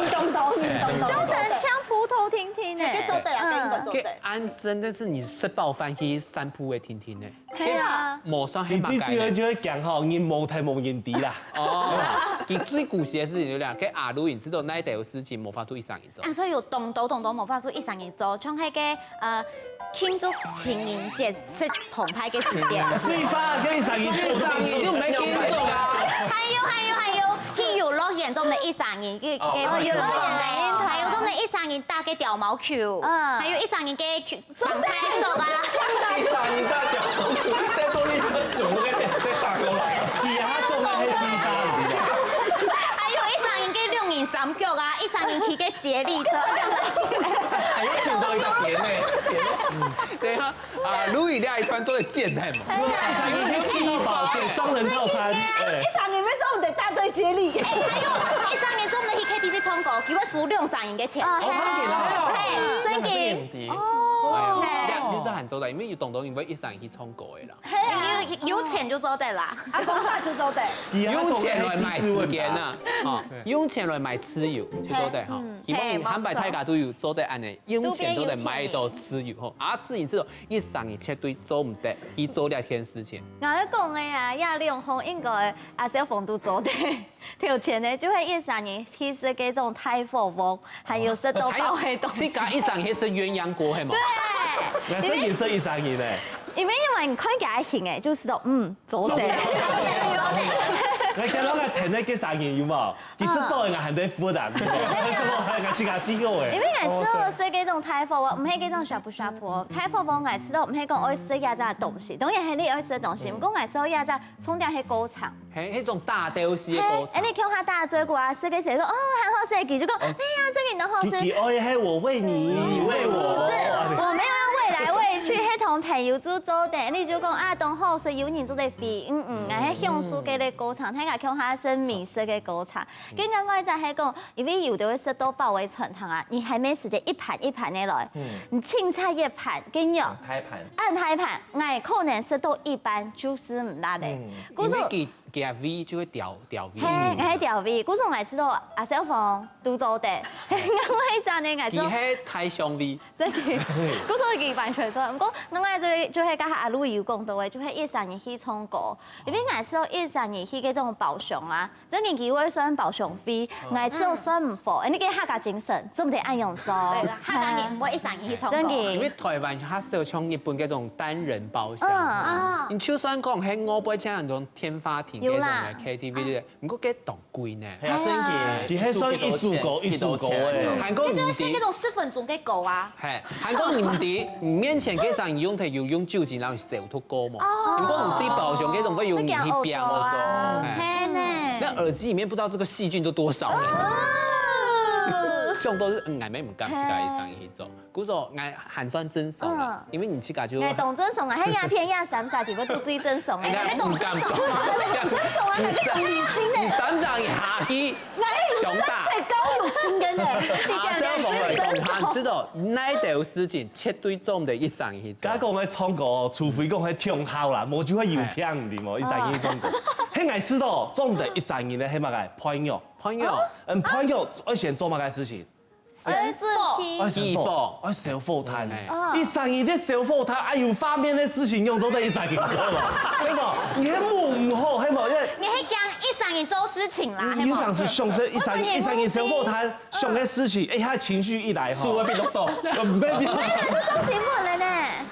懂懂，你懂懂，凶山像普通聽聽呢，你做得啦，跟你做得。安生，但是你食飽飯去散步个天天呢，係啊，無算係你最主要就係講吼，你無聽無人知啦。哦，佢最古時个事情就係，該阿魯你知道哪一兜事情無法度一生人做？啊，所以有當多當多無法度一生人做，像該个呃慶祝情人節食澎湃个時間。對吧？跟你生人做，你就沒聽懂啊。還有還有還有，去遊樂園做得一生人，去去哦遊樂園，還有做得一生人打个吊毛球，嗯還有一生人个球，做得啊。一生人打吊毛球，在做你怎麼跟在打工？佢還講个係地方。還有一生人个六人三腳啊，一生人騎个協力車。還有請到一個點呢。等一下啊，Louis這一段做得剪掉嘛？一生人去吃到飽，點雙人套餐，哎一生人要做得大隊接力。哎，還有一生人做得去K T V唱歌，佢會收兩生人个錢。啊，哦，真的啊。嘿，真的。真的。哎呀，嘿你你是很周到，因為有當多人會一生人去唱歌的啦。有有錢就做得啦。啊，講話就做得。用錢來買時間啊，哈，用錢來買自由，就做得哈。希望你坦白大家都有做得恁呢，用錢都得買到自由吼。啊，自己知道，一生人絕對做毋得去做這件事情。𠊎講个啊，這兩項應該阿小鳳都做得。頭前呢，就係一生人去食該種大火鍋，還有食到飽个東西。自家一生人食鴛鴦鍋係無？那這也是一生人呢。因為因為你看佢个形誒，就知道嗯，做得。來，今日來談那個生人有無？其實都應該很多負擔，對吧？還是還是有誒。因為𠊎知道食該種大火鍋，毋係該種shabu shabu哦。大火鍋𠊎知道毋係講愛食這隻東西，當然係你愛食東西，毋過𠊎知道這隻重點係過程。嘿，那種大東西的過程。哎，你共下打嘴鼓啊，食个時候講哦，很好食，佢就講，哎呀，這個當好食。佢佢愛係我餵你，你餵我。不是，我沒有要餵來餵去，係同朋友做做得，你就講啊，當好食，有人做得飛，嗯嗯，然後享受該個過程，大家共下食美食个過程。跟另外一隻係講，因為有的會食到飽个餐廳啊，你還沒時間一盤一盤的來，你凊彩一盤，跟你哦，大盤。恁大盤，𠊎可能食到一半就食毋落咧。故所因為佢佢个胃就會調調胃。嘿，該調味，故所𠊎知道阿小鳳都做得，另外一隻呢，𠊎知道佢係大腸胃。真个，故所佢完全做。毋過另外就係就係剛才阿Louis有講到个，就係一生人去唱歌，因為𠊎知道一生人去該種包廂啊，真个佢會算包廂費，𠊎知道算毋好，哎，你个客家精神，做毋得恁樣做。對啦，客家人毋會一生人去唱歌。真个因為台灣較少像日本該種單人包廂。嗯，啊，你就算講係外背像那種天花亭有啦。該種个K T V个，毋過該當貴呢。係啊，真个。佢還算一首歌一首歌个。還過毋知，該就係像該種十分鐘个歌啊。係，還過毋知，你面前个聲音用个有用酒精，然後消毒過無？哦。你講你對包廂該種會有人去飆。會驚autotune啊。係。係呢。那耳機裡面不知道這個細菌都多少了。哦。這種都是，嗯，𠊎乜毋敢自家一聲去做。 故所，𠊎還算正常啦，嗯。因為你自家就，𠊎當正常啊，係鴉片鴉三儕，佢會都最正常啊。哎，𠊎乜當正常啊，𠊎乜當正常啊，𠊎乜當理性个。你三張一下去，𠊎係有想打。在高有心个呢。啊，這樣我們講，他知道那一條事情絕對做毋得一聲去做。假講愛唱歌哦，除非講係聽好啦，無就會有病的嘛，一聲去唱歌。嘿，𠊎知道，做毋得一聲呢，係麼个？朋友。朋友。嗯，朋友愛先做麼个事情？ 生火。愛生火，愛燒火炭。嗯。一聲你在燒火炭，哎，有畫面个事情，用做得一聲你做嘛，對無？你係目毋好，係無？因為你係想一聲你做事情啦，係無？你有想是想說一聲，一聲你燒火炭，想个事情，哎，他情緒一來吼，手會變綠豆。呃，沒有。哎，那就上新聞了呢。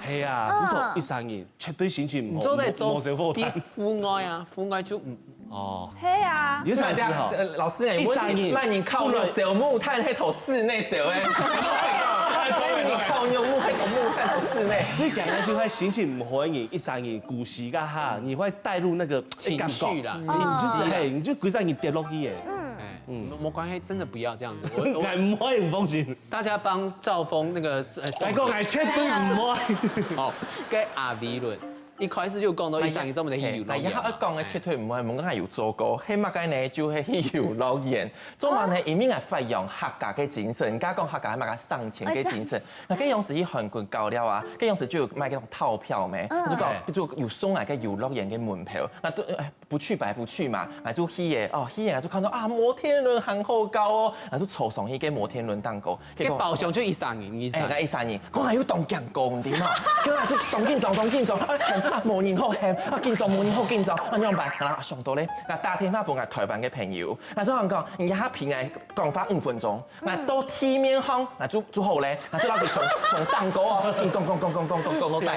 係啊，嗯。你說一聲你 絕對心情毋好，你做得做無，無燒火炭。在戶外啊，戶外就毋，哦。係啊。有啥事吼？呃，老師，你問你，一聲你，那你靠那燒木炭，還投室內燒欸？那你靠那木，還投木炭投室內？最簡單就係心情毋好个人，一聲你，古時个哈，你會帶入那個，欸，感覺。情緒啦，嗯。情緒，你就係，你就歸隻人跌落去欸。嗯。哎，嗯。沒，沒關係，真的不要這樣子。我，我，𠊎毋會，你放心。大家幫兆峰那個，呃，送，來講，𠊎絕對毋會。哦，該阿V倫。 一開始就講到一聲你做麼个去遊樂園嘛。嘿，那也愛講个絕對毋會，問講有做過，係麼个呢？就係去遊樂園。做麼呢？因為𠊎發揚客家个精神，人家講客家係麼个省錢个精神。那該樣時去韓國搞了啊，該樣時就有賣該種套票咩？嗯。就講，就有送來个遊樂園个門票，那都，哎，不去白不去嘛，那就去耶，哦，去耶，就看到啊，摩天輪還好搞哦，那就坐上去个摩天輪當中。 該包廂就一聲人，一聲。哎，𠊎一聲人，𠊎還有當驚講，你知嘛？𠊎就當緊張，當緊張，哎，啊，無人好喊，啊，緊張，無人好緊張，啊，仰般？啊，想到咧，𠊎打電話分𠊎台灣个朋友，𠊎就同佢講，你這下陪𠊎講話五分鐘，𠊎到地面上，𠊎就，就好咧，𠊎就摎佢從，從頂高哦，緊講講講講講講講到底下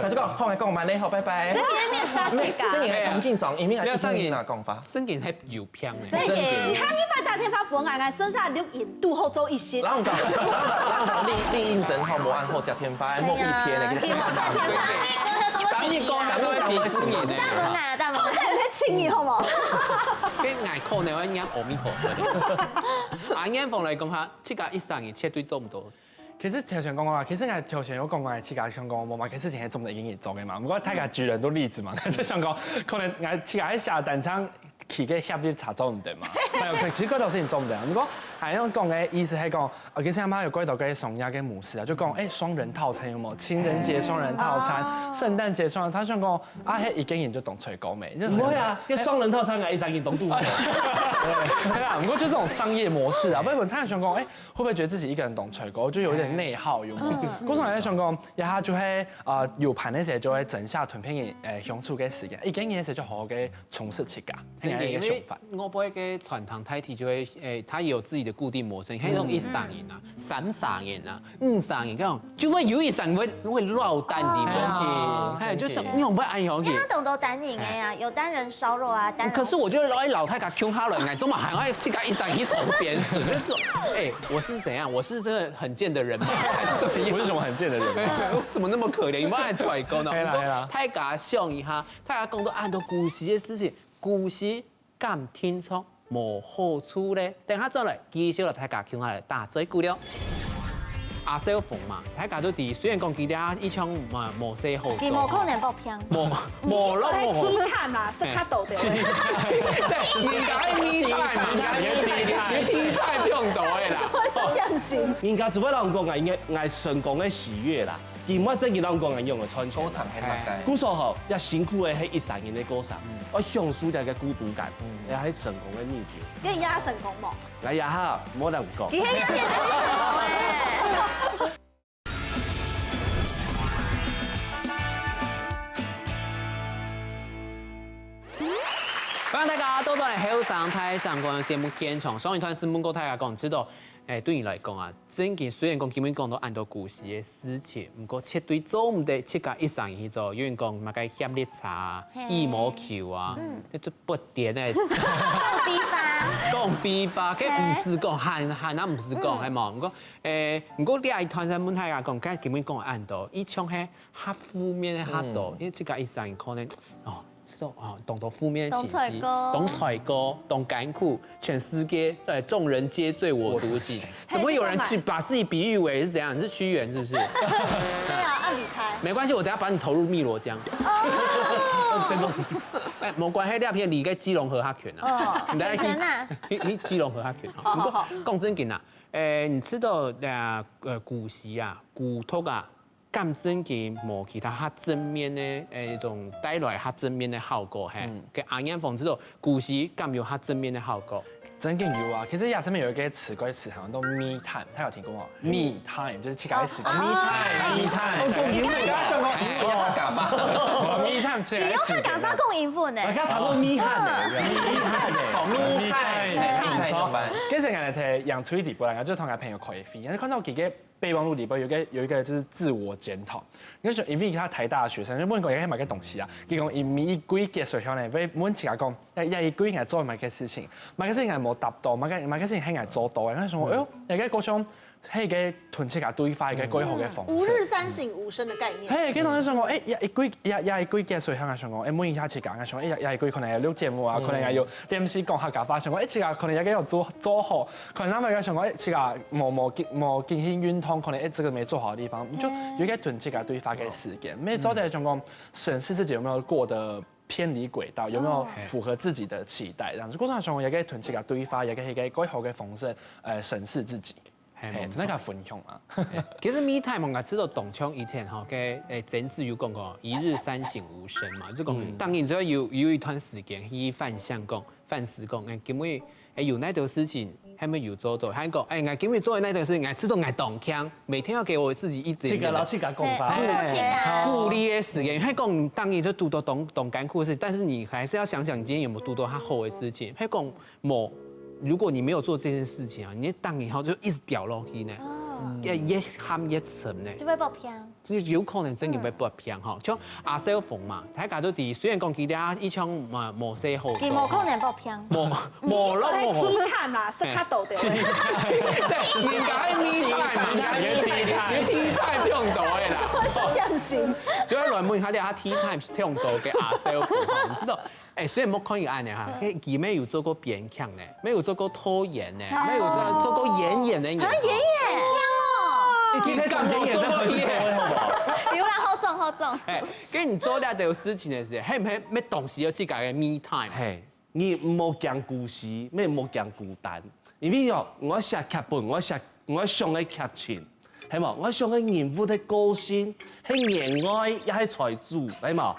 ，𠊎就講，好，𠊎講慢咧，好，拜拜。這個面殺氣感。這個當緊張，因為𠊎一定要講話。正經係有 騙欸。正經。你喊一般打電話分𠊎，𠊎身上錄音堵好做一息。然後講，然後講，你，你認真吼，無恁好接電話，莫被騙了，你聽。打電話，你講話都會騙人欸。打問𠊎，打問𠊎。好歹有些情誼好無？該𠊎可能會念阿彌陀佛。啊，燕鳳來講下，自家一生人絕對做毋到。 其實頭先講啊，其實𠊎頭先有講過，𠊎自家想講，無麼个事情係做毋得一個人做个嘛。毋過大家舉了很多例子嘛，就想講，可能𠊎自家係寫單程去个協力茶做毋得嘛。還有，其實幾多事情做毋得啊。毋過，還有講个意思係講，呃，其實阿媽有幾多个商業个模式啊，就講，欸，雙人套餐有無？情人節雙人套餐、聖誕節雙人，他想講，啊，係一個人就當衰過咩？就很，毋會啊，該雙人套餐啊，一生人當堵。對啊，毋過就這種商業模式啊，不然他想講，欸， 會不會覺得自己一個人當衰過，就有點內耗，有沒有？嗯。故所𠊎在想講，這下就會，呃，有伴个時節就會增加同別人，呃，相處个時間，一個人个時節就好好个充實自家，真个，這樣一個想法。因為外背个傳統大體就會，欸，他也有自己的固定模式，你看那種一生人啊、三生人啊、五生人，這種就會有一生人會，會落單，你知道嗎？啊。哎，就這種，你有沒有按下去？因為他懂得單人个啊，有單人燒肉啊，單人。可是我覺得老，老太太窮下來，哎，怎麼還要自家一生人去抽鞭子？就是說，哎， 我是怎樣？我是真的很賤的人嗎？還是怎麼樣？我是什麼很賤的人嗎？我怎麼那麼可憐？你們還甩鍋呢？對啦，對啦。大家想一下，大家講到恁多古時个事情，古時敢定著無好處咧？等下轉來繼續來大家共下來打嘴鼓了。阿少峰嘛，大家都知，雖然講佢這一腔嘛無啥好做，佢無可能 無，無咯，無。係低碳啊，食較多的。人家係低碳，人家係低碳，你低碳用多的啦。我是良心。人家只會人講啊，應該，應該成功的喜悅啦，佢毋會真正人講啊，用个賺錢。過程係麼个？故所吼，要辛苦的係一生人的過程，嗯。要享受這個孤獨感，嗯。也係成功的秘訣。你也成功無？來呀哈，莫亂講。你還有點成功欸。 歡迎大家倒轉來後生大聲公个節目現場。上一段時問過大家講，知道，哎，對你來講啊，正經雖然講今晡日講到恁多故事个事情，毋過絕對做毋得自家一儕人去做。有人講麼个協力茶啊、嘿。羽毛球啊，嗯。這就不點个。講比法。講比法，該毋使講，嘿。還還那毋使講，嗯。係無？毋過，誒，毋過你愛團山問題啊，講，該今晡日講恁多，以前係較負面个較多，嗯。因為自家一儕人可能，哦， 是哦，哦，當多負面情緒，當衰過。當衰過，當艱苦，全世界，呃，眾人皆醉我獨醒。怎麼有人去把自己比喻為是怎樣？你是屈原是不是？對啊，愛離開。沒關係，我等下把你投入汨羅江。哎，沒關係，那片離開基隆河較近啊。哦，你等下去很遠啊。去去基隆河較近啊。好好好。不過講正經啊，誒，你知道啊，呃，古時啊，古讀啊， 敢正經無其他較正面个，誒，一種帶來較正面个效果，嘿。嗯。該阿燕鳳知道古時敢有較正面个效果？正經有啊，其實這上面有一個詞彙詞，好像叫me time，大家有聽過嗎？me time就是自家个時間。哦，me time，me time。講英文你剛剛想講英文要他幹嘛？哦，me time自家个時間。你用客家話講英文呢我？剛剛談到me time呢，me time呢。哦，me time，me time怎麼辦？跟前兩天養出一底波來，就同佢朋友開會，然後看到幾個備忘錄裡邊有一個有一個就是自我檢討，你就說，因為他台大的學生，就問過佢買個東西啊，結果佢每一季結束後呢，會問自家講，哎，這一季應該做麼个事情，麼个事情應該無達到，麼个麼个事情應該做到，然後說，哎呦，這個高中，係一個同自家對話，一個最好个方式。吾日三省吾身的概念。嘿，跟同學想講，哎，這一季，這這一季結束，想講，哎，問一下自家，想講，哎，這這一季可能有錄節目啊，可能也有練習講客家話，想講，哎，自家可能也有做做好，可能他們想講，哎，自家無無無進行運動，可能哎，這個沒做好的地方，你就有一個同自家對話个時間，每做得想講審視自己有沒有過得偏離軌道，有沒有符合自己的期待，這樣子。過程中也可以同自家對話，也可以一個最好个方式，呃，審視自己。嘿，嘿，無錯。那個分享啊。其實me time𠊎知道當像以前吼，該誒曾子有講過，一日三省吾身嘛，就講當然只要有有一段時間去反省講，反思講，誒，今晡誒有哪兜事情還沒有做到，還講，誒，𠊎今晡做的那兜事情，𠊎知道𠊎當強，每天要給我自己一點點的。自家摎自家講話。對，嘿自家鼓勵的時間，還講當然就堵到當當艱苦的事，但是你還是要想想你今天有沒有堵到較好的事情，還講 無，如果你沒有做這件事情啊，你當然後就一直掉落去呢，哦，越越陷越深呢，就會爆偏。就有可能真的會爆偏吼。像阿少峰嘛，大家都知，雖然講佢這一向嘛無啥好做，佢無可能爆偏。無無咯無。低碳啦，是較多的。對，人家愛me time嘛，你看me time，你me time用到的啦。我是這樣型。就要亂問他，他me time用到个阿少峰吼，你知道？ 誒，雖然無看佢恁樣哈，佢佢乜有做過編劇呢，乜有做過導演呢，乜有做做過演員呢，啊，演員，一天在想演員，那還是做的好不好？有啦，好重好重。誒，跟你做這兜事情的時候，係毋係乜當時有自家个me time？嘿，你毋好驚孤栖，乜毋好驚孤單，因為哦，𠊎寫劇本，𠊎寫𠊎想个劇情，係無？𠊎想个人物个個性，係戀愛也係財主，係無？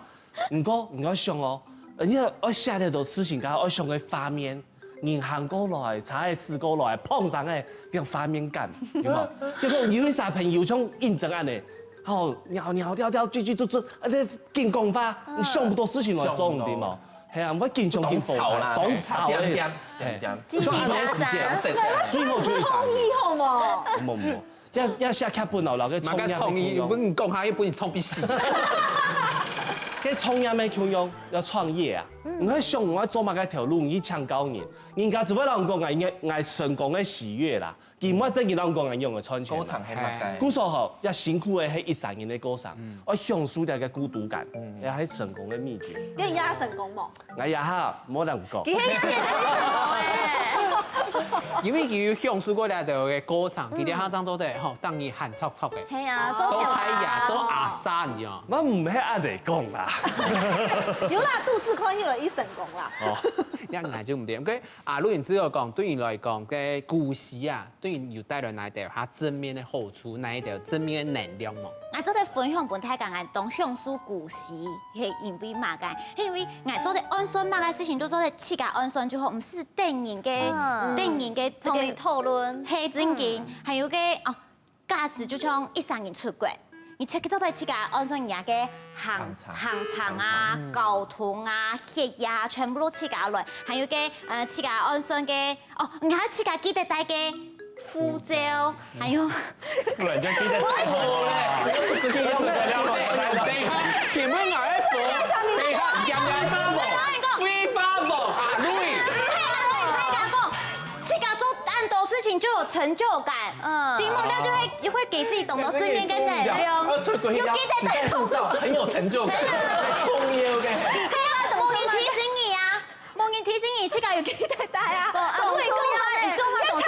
毋過你愛想哦，你愛寫得到自家愛想个畫面，人行過來，車仔駛過來，碰上个這畫面感，對無？結果有一儕朋友像認真恁樣，吼，尿尿尿尿，追追逐逐，啊，這緊講話，你想毋到事情來做，對無？係啊，𠊎緊張緊火，當吵啦，當吵个，點點點點。自己打散。最後就一儕。創意好無？無無，要要寫劇本哦，然後嘛个創意，又不能講他，又不能創必死。該創業个共樣要創業啊！你愛想𠊎做麼个頭路，你請教人，人家只會同你講𠊎應該𠊎成功个喜悅啦，佢毋會真正同你講𠊎用个賺錢啦。過程係麼个？故所吼，要辛苦个係一儕人个過程，愛享受這个孤獨感，也係成功个秘訣。你也成功無？哎呀哈，莫恁講。佢係一个天才哎。因為佢有享受過這兜个過程，佢這下正做得吼，當然還著著个。係啊，做做太頭家陽，做阿三，你知道嗎？我毋係恁樣講啦。有啦，都市寬有了一成功啦。這樣就毋對。OK，阿倫，你知道講，對你來講，个故事啊，對你有帶來哪一兜較正面个好處，哪一兜正面个能量無？𠊎做得分享分大家，𠊎當享受故事，係因為麼个？係因為𠊎做得按算麼个事情都做得自家按算就好，毋使等人个，嗯等人个同你討論。係正經，還有个哦，假使就像一儕人出國，你自家做得自家按算人家个行行程行程啊、交通啊、血壓，全部都自家來，還有个呃自家按算个哦，你還自家記得帶个護照，還有，不然就記得帶好咧。等一下，根本哪會無？等一下，講講話無？廢話無？啊，Louis。自家做恁多事情就有成就感，嗯，題目料就會會給自己懂得正面个能量，又記得帶護照，很有成就感，重要个。你可以要懂提醒你啊。 無人提醒你，自家有記得帶啊。無，啊，你講話，你講話當像，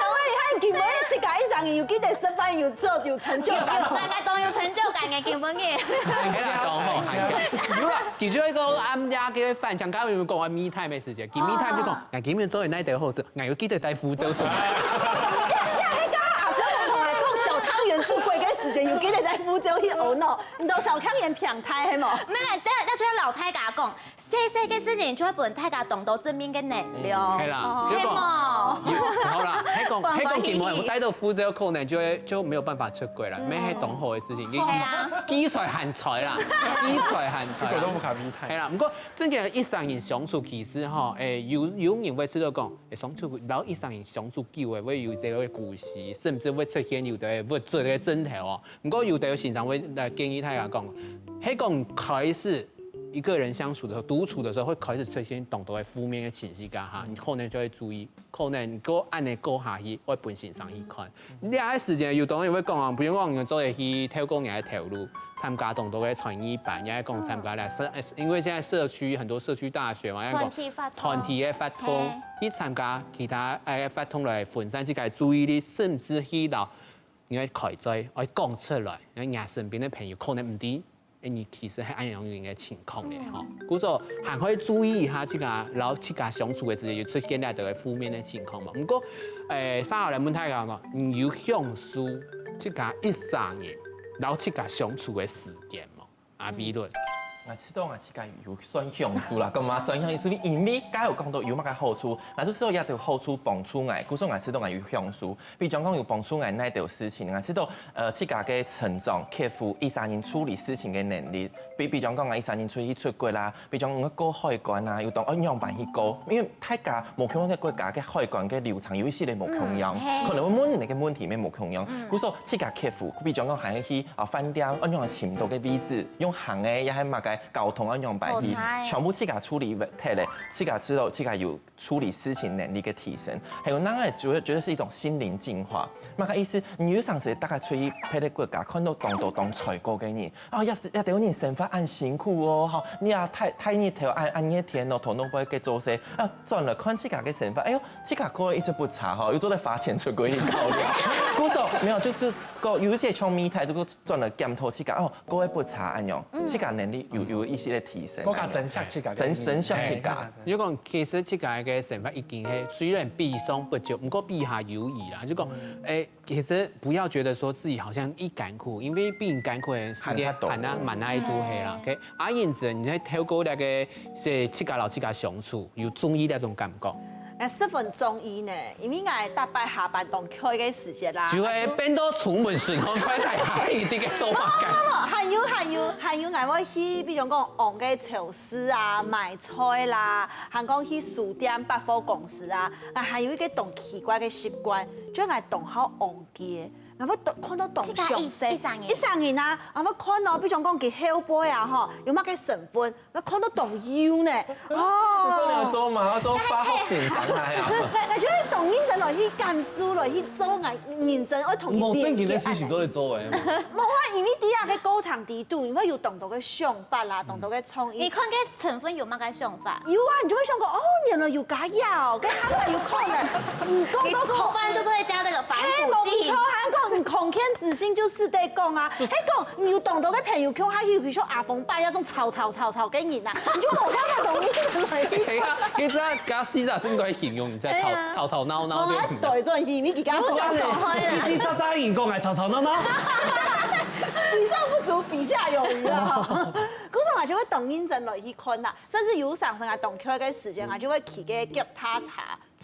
你根本自家一生人有記得食飯，有做，有成就感。有，大家都有成就感个，根本个。係啦，講好，係啦。有啦，其實一個暗夜个飯，像剛剛有講啊，me time个時間，佢me time就講，啊。哎，今日做的那一點好吃，哎，有記得帶護照出來。哎呀，那個阿生同來講，小湯圓出國个時間，有記得帶護照去學喏。你到小湯圓平台係無？沒有，但但是老太家講， 細細个事情就會分大家當多正面个能量。嗯，係啦，哦，結果，係無？好啦，係講，關係。係講根本有帶到護照可能就會，就沒有辦法出國啦，嗯。乜係當好个事情，係啊。記在還在啦，記在還在啦。這個都不可避免。係啦，毋過真正一生人相處，其實吼，誒，有有人會知道講，誒，相處，然後一生人相處久誒，會有這個故事，甚至會出現有的物質个症頭哦。毋過有的先生會來建議大家講，係講開始 一個人相處的時候，獨處的時候會開始出現當多个負面个情緒，該下，你可能就會注意，可能過恁樣過下去，會分先生去看。你這个時間有當多人會講啊，比如講你做得去透過你个頭路，參加當多个才藝班，也講參加了社，因為現在社區很多社區大學嘛，也講團體个活動，團體个活動，嘿。去參加其他个活動來分散自家个注意力，甚至去摎你个開嘴愛講出來，讓你身邊个朋友可能毋知 誒，你其實係恁樣个情況咧，吼。故所還可以注意一下自家，然後自家相處个時間有出現這兜个負面个情況無？毋過，誒，續下來問大家講，你有享受自家一生人，然後自家相處个時間無？阿偉倫。𠊎知道𠊎自家有算享受啦，幹嘛算享受？因為剛有講到有麼个好處，𠊎就知道這兜好處幫助𠊎，故所𠊎知道𠊎有享受。 比將講有幫助𠊎哪兜事情，𠊎知道，呃，自家个成長、克服一生人處理事情个能力。比比將講𠊎一生人出去出國啦，比將講過海關啊，有當愛仰般去過，因為大家無共樣个國家个海關个流程有一息仔無共樣，嗯，係。可能會問你个問題乜無共樣，嗯。故所自家克服，比將講還去啊飯店，愛仰般尋到个位置，用行个也係麼个交通愛仰般去，好彩。全部自家處理忒咧，自家知道自家有 處理事情能力个提升，還有另外覺得覺得是一種心靈淨化。麼个意思？你有常時大概出去別个國家，看到當多當衰過个人，啊，這這兜人生活恁辛苦哦，吼，你啊大大日頭恁恁熱天哦，頭腦不會个做事，啊，轉來看自家个生活，哎喲，自家過得一直不差吼，又做得花錢出國去搞了。故所沒有，就是講有一些像me time，就講轉來檢討自家，哦，過得不差恁樣，嗯。自家能力有有一息个提升。更加珍惜自家个珍珍惜自家。哎，就講，其實自家个生活已經係雖然比上不足，毋過比下有餘啦。就講，嗯。誒，其實不要覺得說自己好像已艱苦，因為比你艱苦个世界還較多。還較蠻大一組係啦。嗯。OK，阿英子，你在透過那個，誒，自家摎自家相處，有中意那種感覺？𠊎十分中意呢，因為𠊎逐擺下班當𤸁个時節啦，就會變到出門順風快，在哪裡這個做法無無無，還有還有還有，𠊎會去，比如講，往个超市啊，買 菜啦，還講去書店、百貨公司啊，𠊎還有一個當奇怪个習慣，就係𠊎當好戇居，𠊎會當看到當詳細。自家一一生人。一生人啊，𠊎會看到，比如講佢後背啊，吼，有麼个成分，𠊎看到當幼呢。哦。你說你要做嘛，要做化學先生啊？𠊎𠊎就會當認真來去感受，來去做𠊎人生愛同佢連結。無正經个事情做得做誒。無啊，因為在這個過程裡肚，你會有當多个想法啦，當多个創意。你看个 成分有麼个想法？有啊，你就會想講，哦，原來有加藥，跟他們有可能。你講到你做飯就是會加那個防腐劑。嘿，無錯，還講你康健之心就係在講啊，就是還講你有當多个朋友，像還有比如說阿峰伯那種吵吵吵吵个人啊，你就無辦法同意。等一下，其實啊，加西仔是應該形容一下，吵，對啊。吵吵鬧鬧，對不對？對，這種因為佢剛剛不是手壞了。嘰嘰喳喳，你講來吵吵鬧鬧。比上不足，比下有餘啊。故所𠊎就會當認真來去看啦。 甚至有常常啊，當𤸁个時間啊，就會騎个腳踏車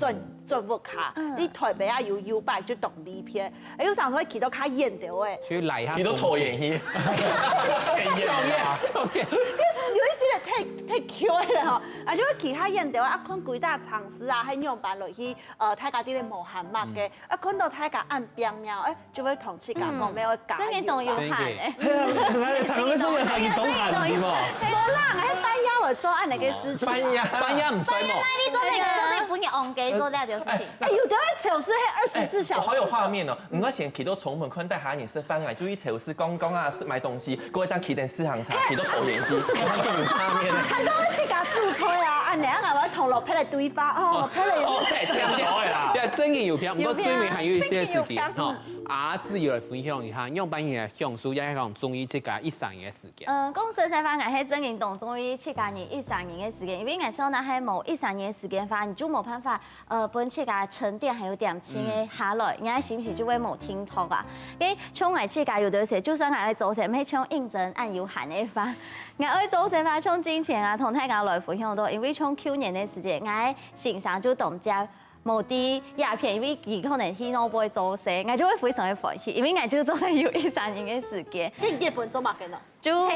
轉轉屋下。嗯。你台北啊有U-Bike就當利便，啊有常常會騎到較遠个位。去來一下，騎到桃園去。遠啊。有一些人，太太Q了吼，啊，就會其他演的啊，看幾隻場次啊，還有辦落去，呃，大家在那無閒嘛个，啊，看到大家恁拼命，哎，就會同自家講，嗯。沒有加油啊。真的當有閒欸。係啊，來，台灣說有啥你當閒，對無？無啦，還半夜來做恁樣个事情。半夜。半夜毋睡無？半夜那你做得，做得分你on个做這條事情。哎，有的會超時，還二十四小時。哎，我好有畫面哦。 毋過先去到窗門看，大家人食飯，𠊎就去超市逛逛啊，買東西，過一陣騎等四行車，騎到桃園去，看見有畫面。還講自家煮菜啊，啊，你啊，𠊎會同老伯來對話，哦，老伯來。哦，對，對，對，對，真的有片，不過最尾還有一些事情，哈，阿志有來分享一下，用半夜享受，也講中意自家一三年的時間。嗯，講實在話，𠊎係真的當中意自家人一三年的時間，因為𠊎想若係無一三年的時間話，你就無辦法 呃，分自家沉澱還有恬靜个下來，嗯。你个心情就會無停動啊。因為像𠊎自家有的時候，就算𠊎愛做事，毋係像認真恁有閒个話，𠊎愛做事話，像之前啊，同大家來分享到，因為像舊年个時節，𠊎先生就當接無在這片，因為佢可能去外背做事，𠊎就會非常个歡喜，因為𠊎就做得有一三年个時間。你結婚做麼个呢？ 就，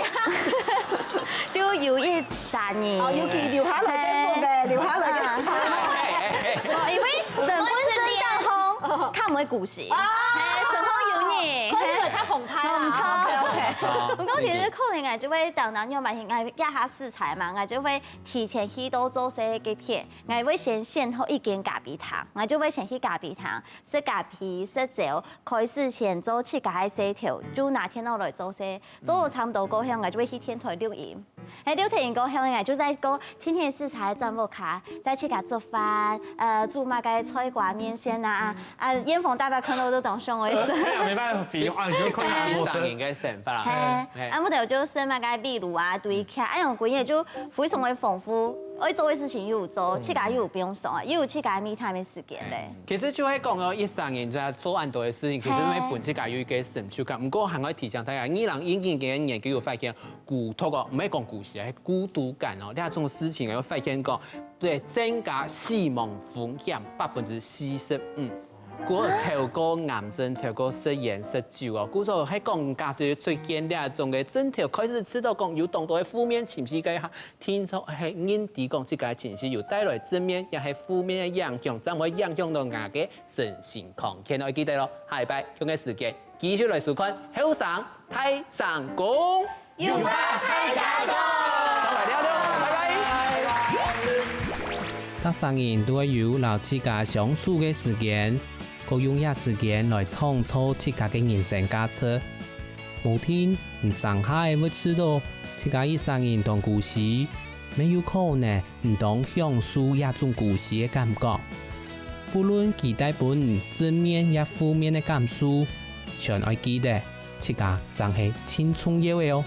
就有一三年。哦，有佢留下來个屋个，留下來个。哦，因為人本身當好，較毋會顧事。哦。嘿，身後有人，可以來較澎湃啊。嘿。毋錯。OK，OK。毋過其實可能啊，就會當當有蠻，𠊎這下食材嘛，𠊎就會提前去到做事个片，𠊎會先選好一間咖啡廳，𠊎就會先去咖啡廳，食咖啡，食酒，開始先做自家个事頭，就拿電腦來做事。 做差毋多過後，𠊎就會去電台錄音。哎，錄忒音過後，𠊎就再過天天食材轉屋下，再自家做飯，呃，煮麼个菜瓜麵線啊，啊，遠方大伯看到都當想愛食。哎呀，沒辦法，比喻啊，你就看到一三年个生活啦。嘿，嘿。啊，無就就食麼个米滷啊、堆劇，哎喲，規日就非常个豐富，愛做个事情又有做，嗯。自家又有放鬆啊，又有自家个me time个時間咧。哎，其實就係講哦，一三年在做恁多个事情，其實嘿。會分自家有一個成就感。毋過還愛提醒大家，二零一二年个研究有發現， 孤獨哦，毋係講孤獨，係孤獨感哦，這種事情有發現講，對，增加死亡風險百分之四十五。過後超過癌症，超過食菸食酒哦，故所係講假使出現這種个症頭，開始知道講有當多个負面情緒个下，定著係認知講自家个情緒有帶來正面也係負面个影響，正會影響到𠊎个身心康健。愛記得咯，下禮拜共樣个時間，繼續來收看後生大聲公。 有話大家講。拜拜。逐儕人都愛有摎自家相處个時間，過用這時間來創造自家个人生價值。無定你成下會知道，自家一生人當孤栖，乜有可能你當享受這種孤栖个感覺。不論佢帶分你正面也負面个感受，全愛記得，自家正係盡重要个哦。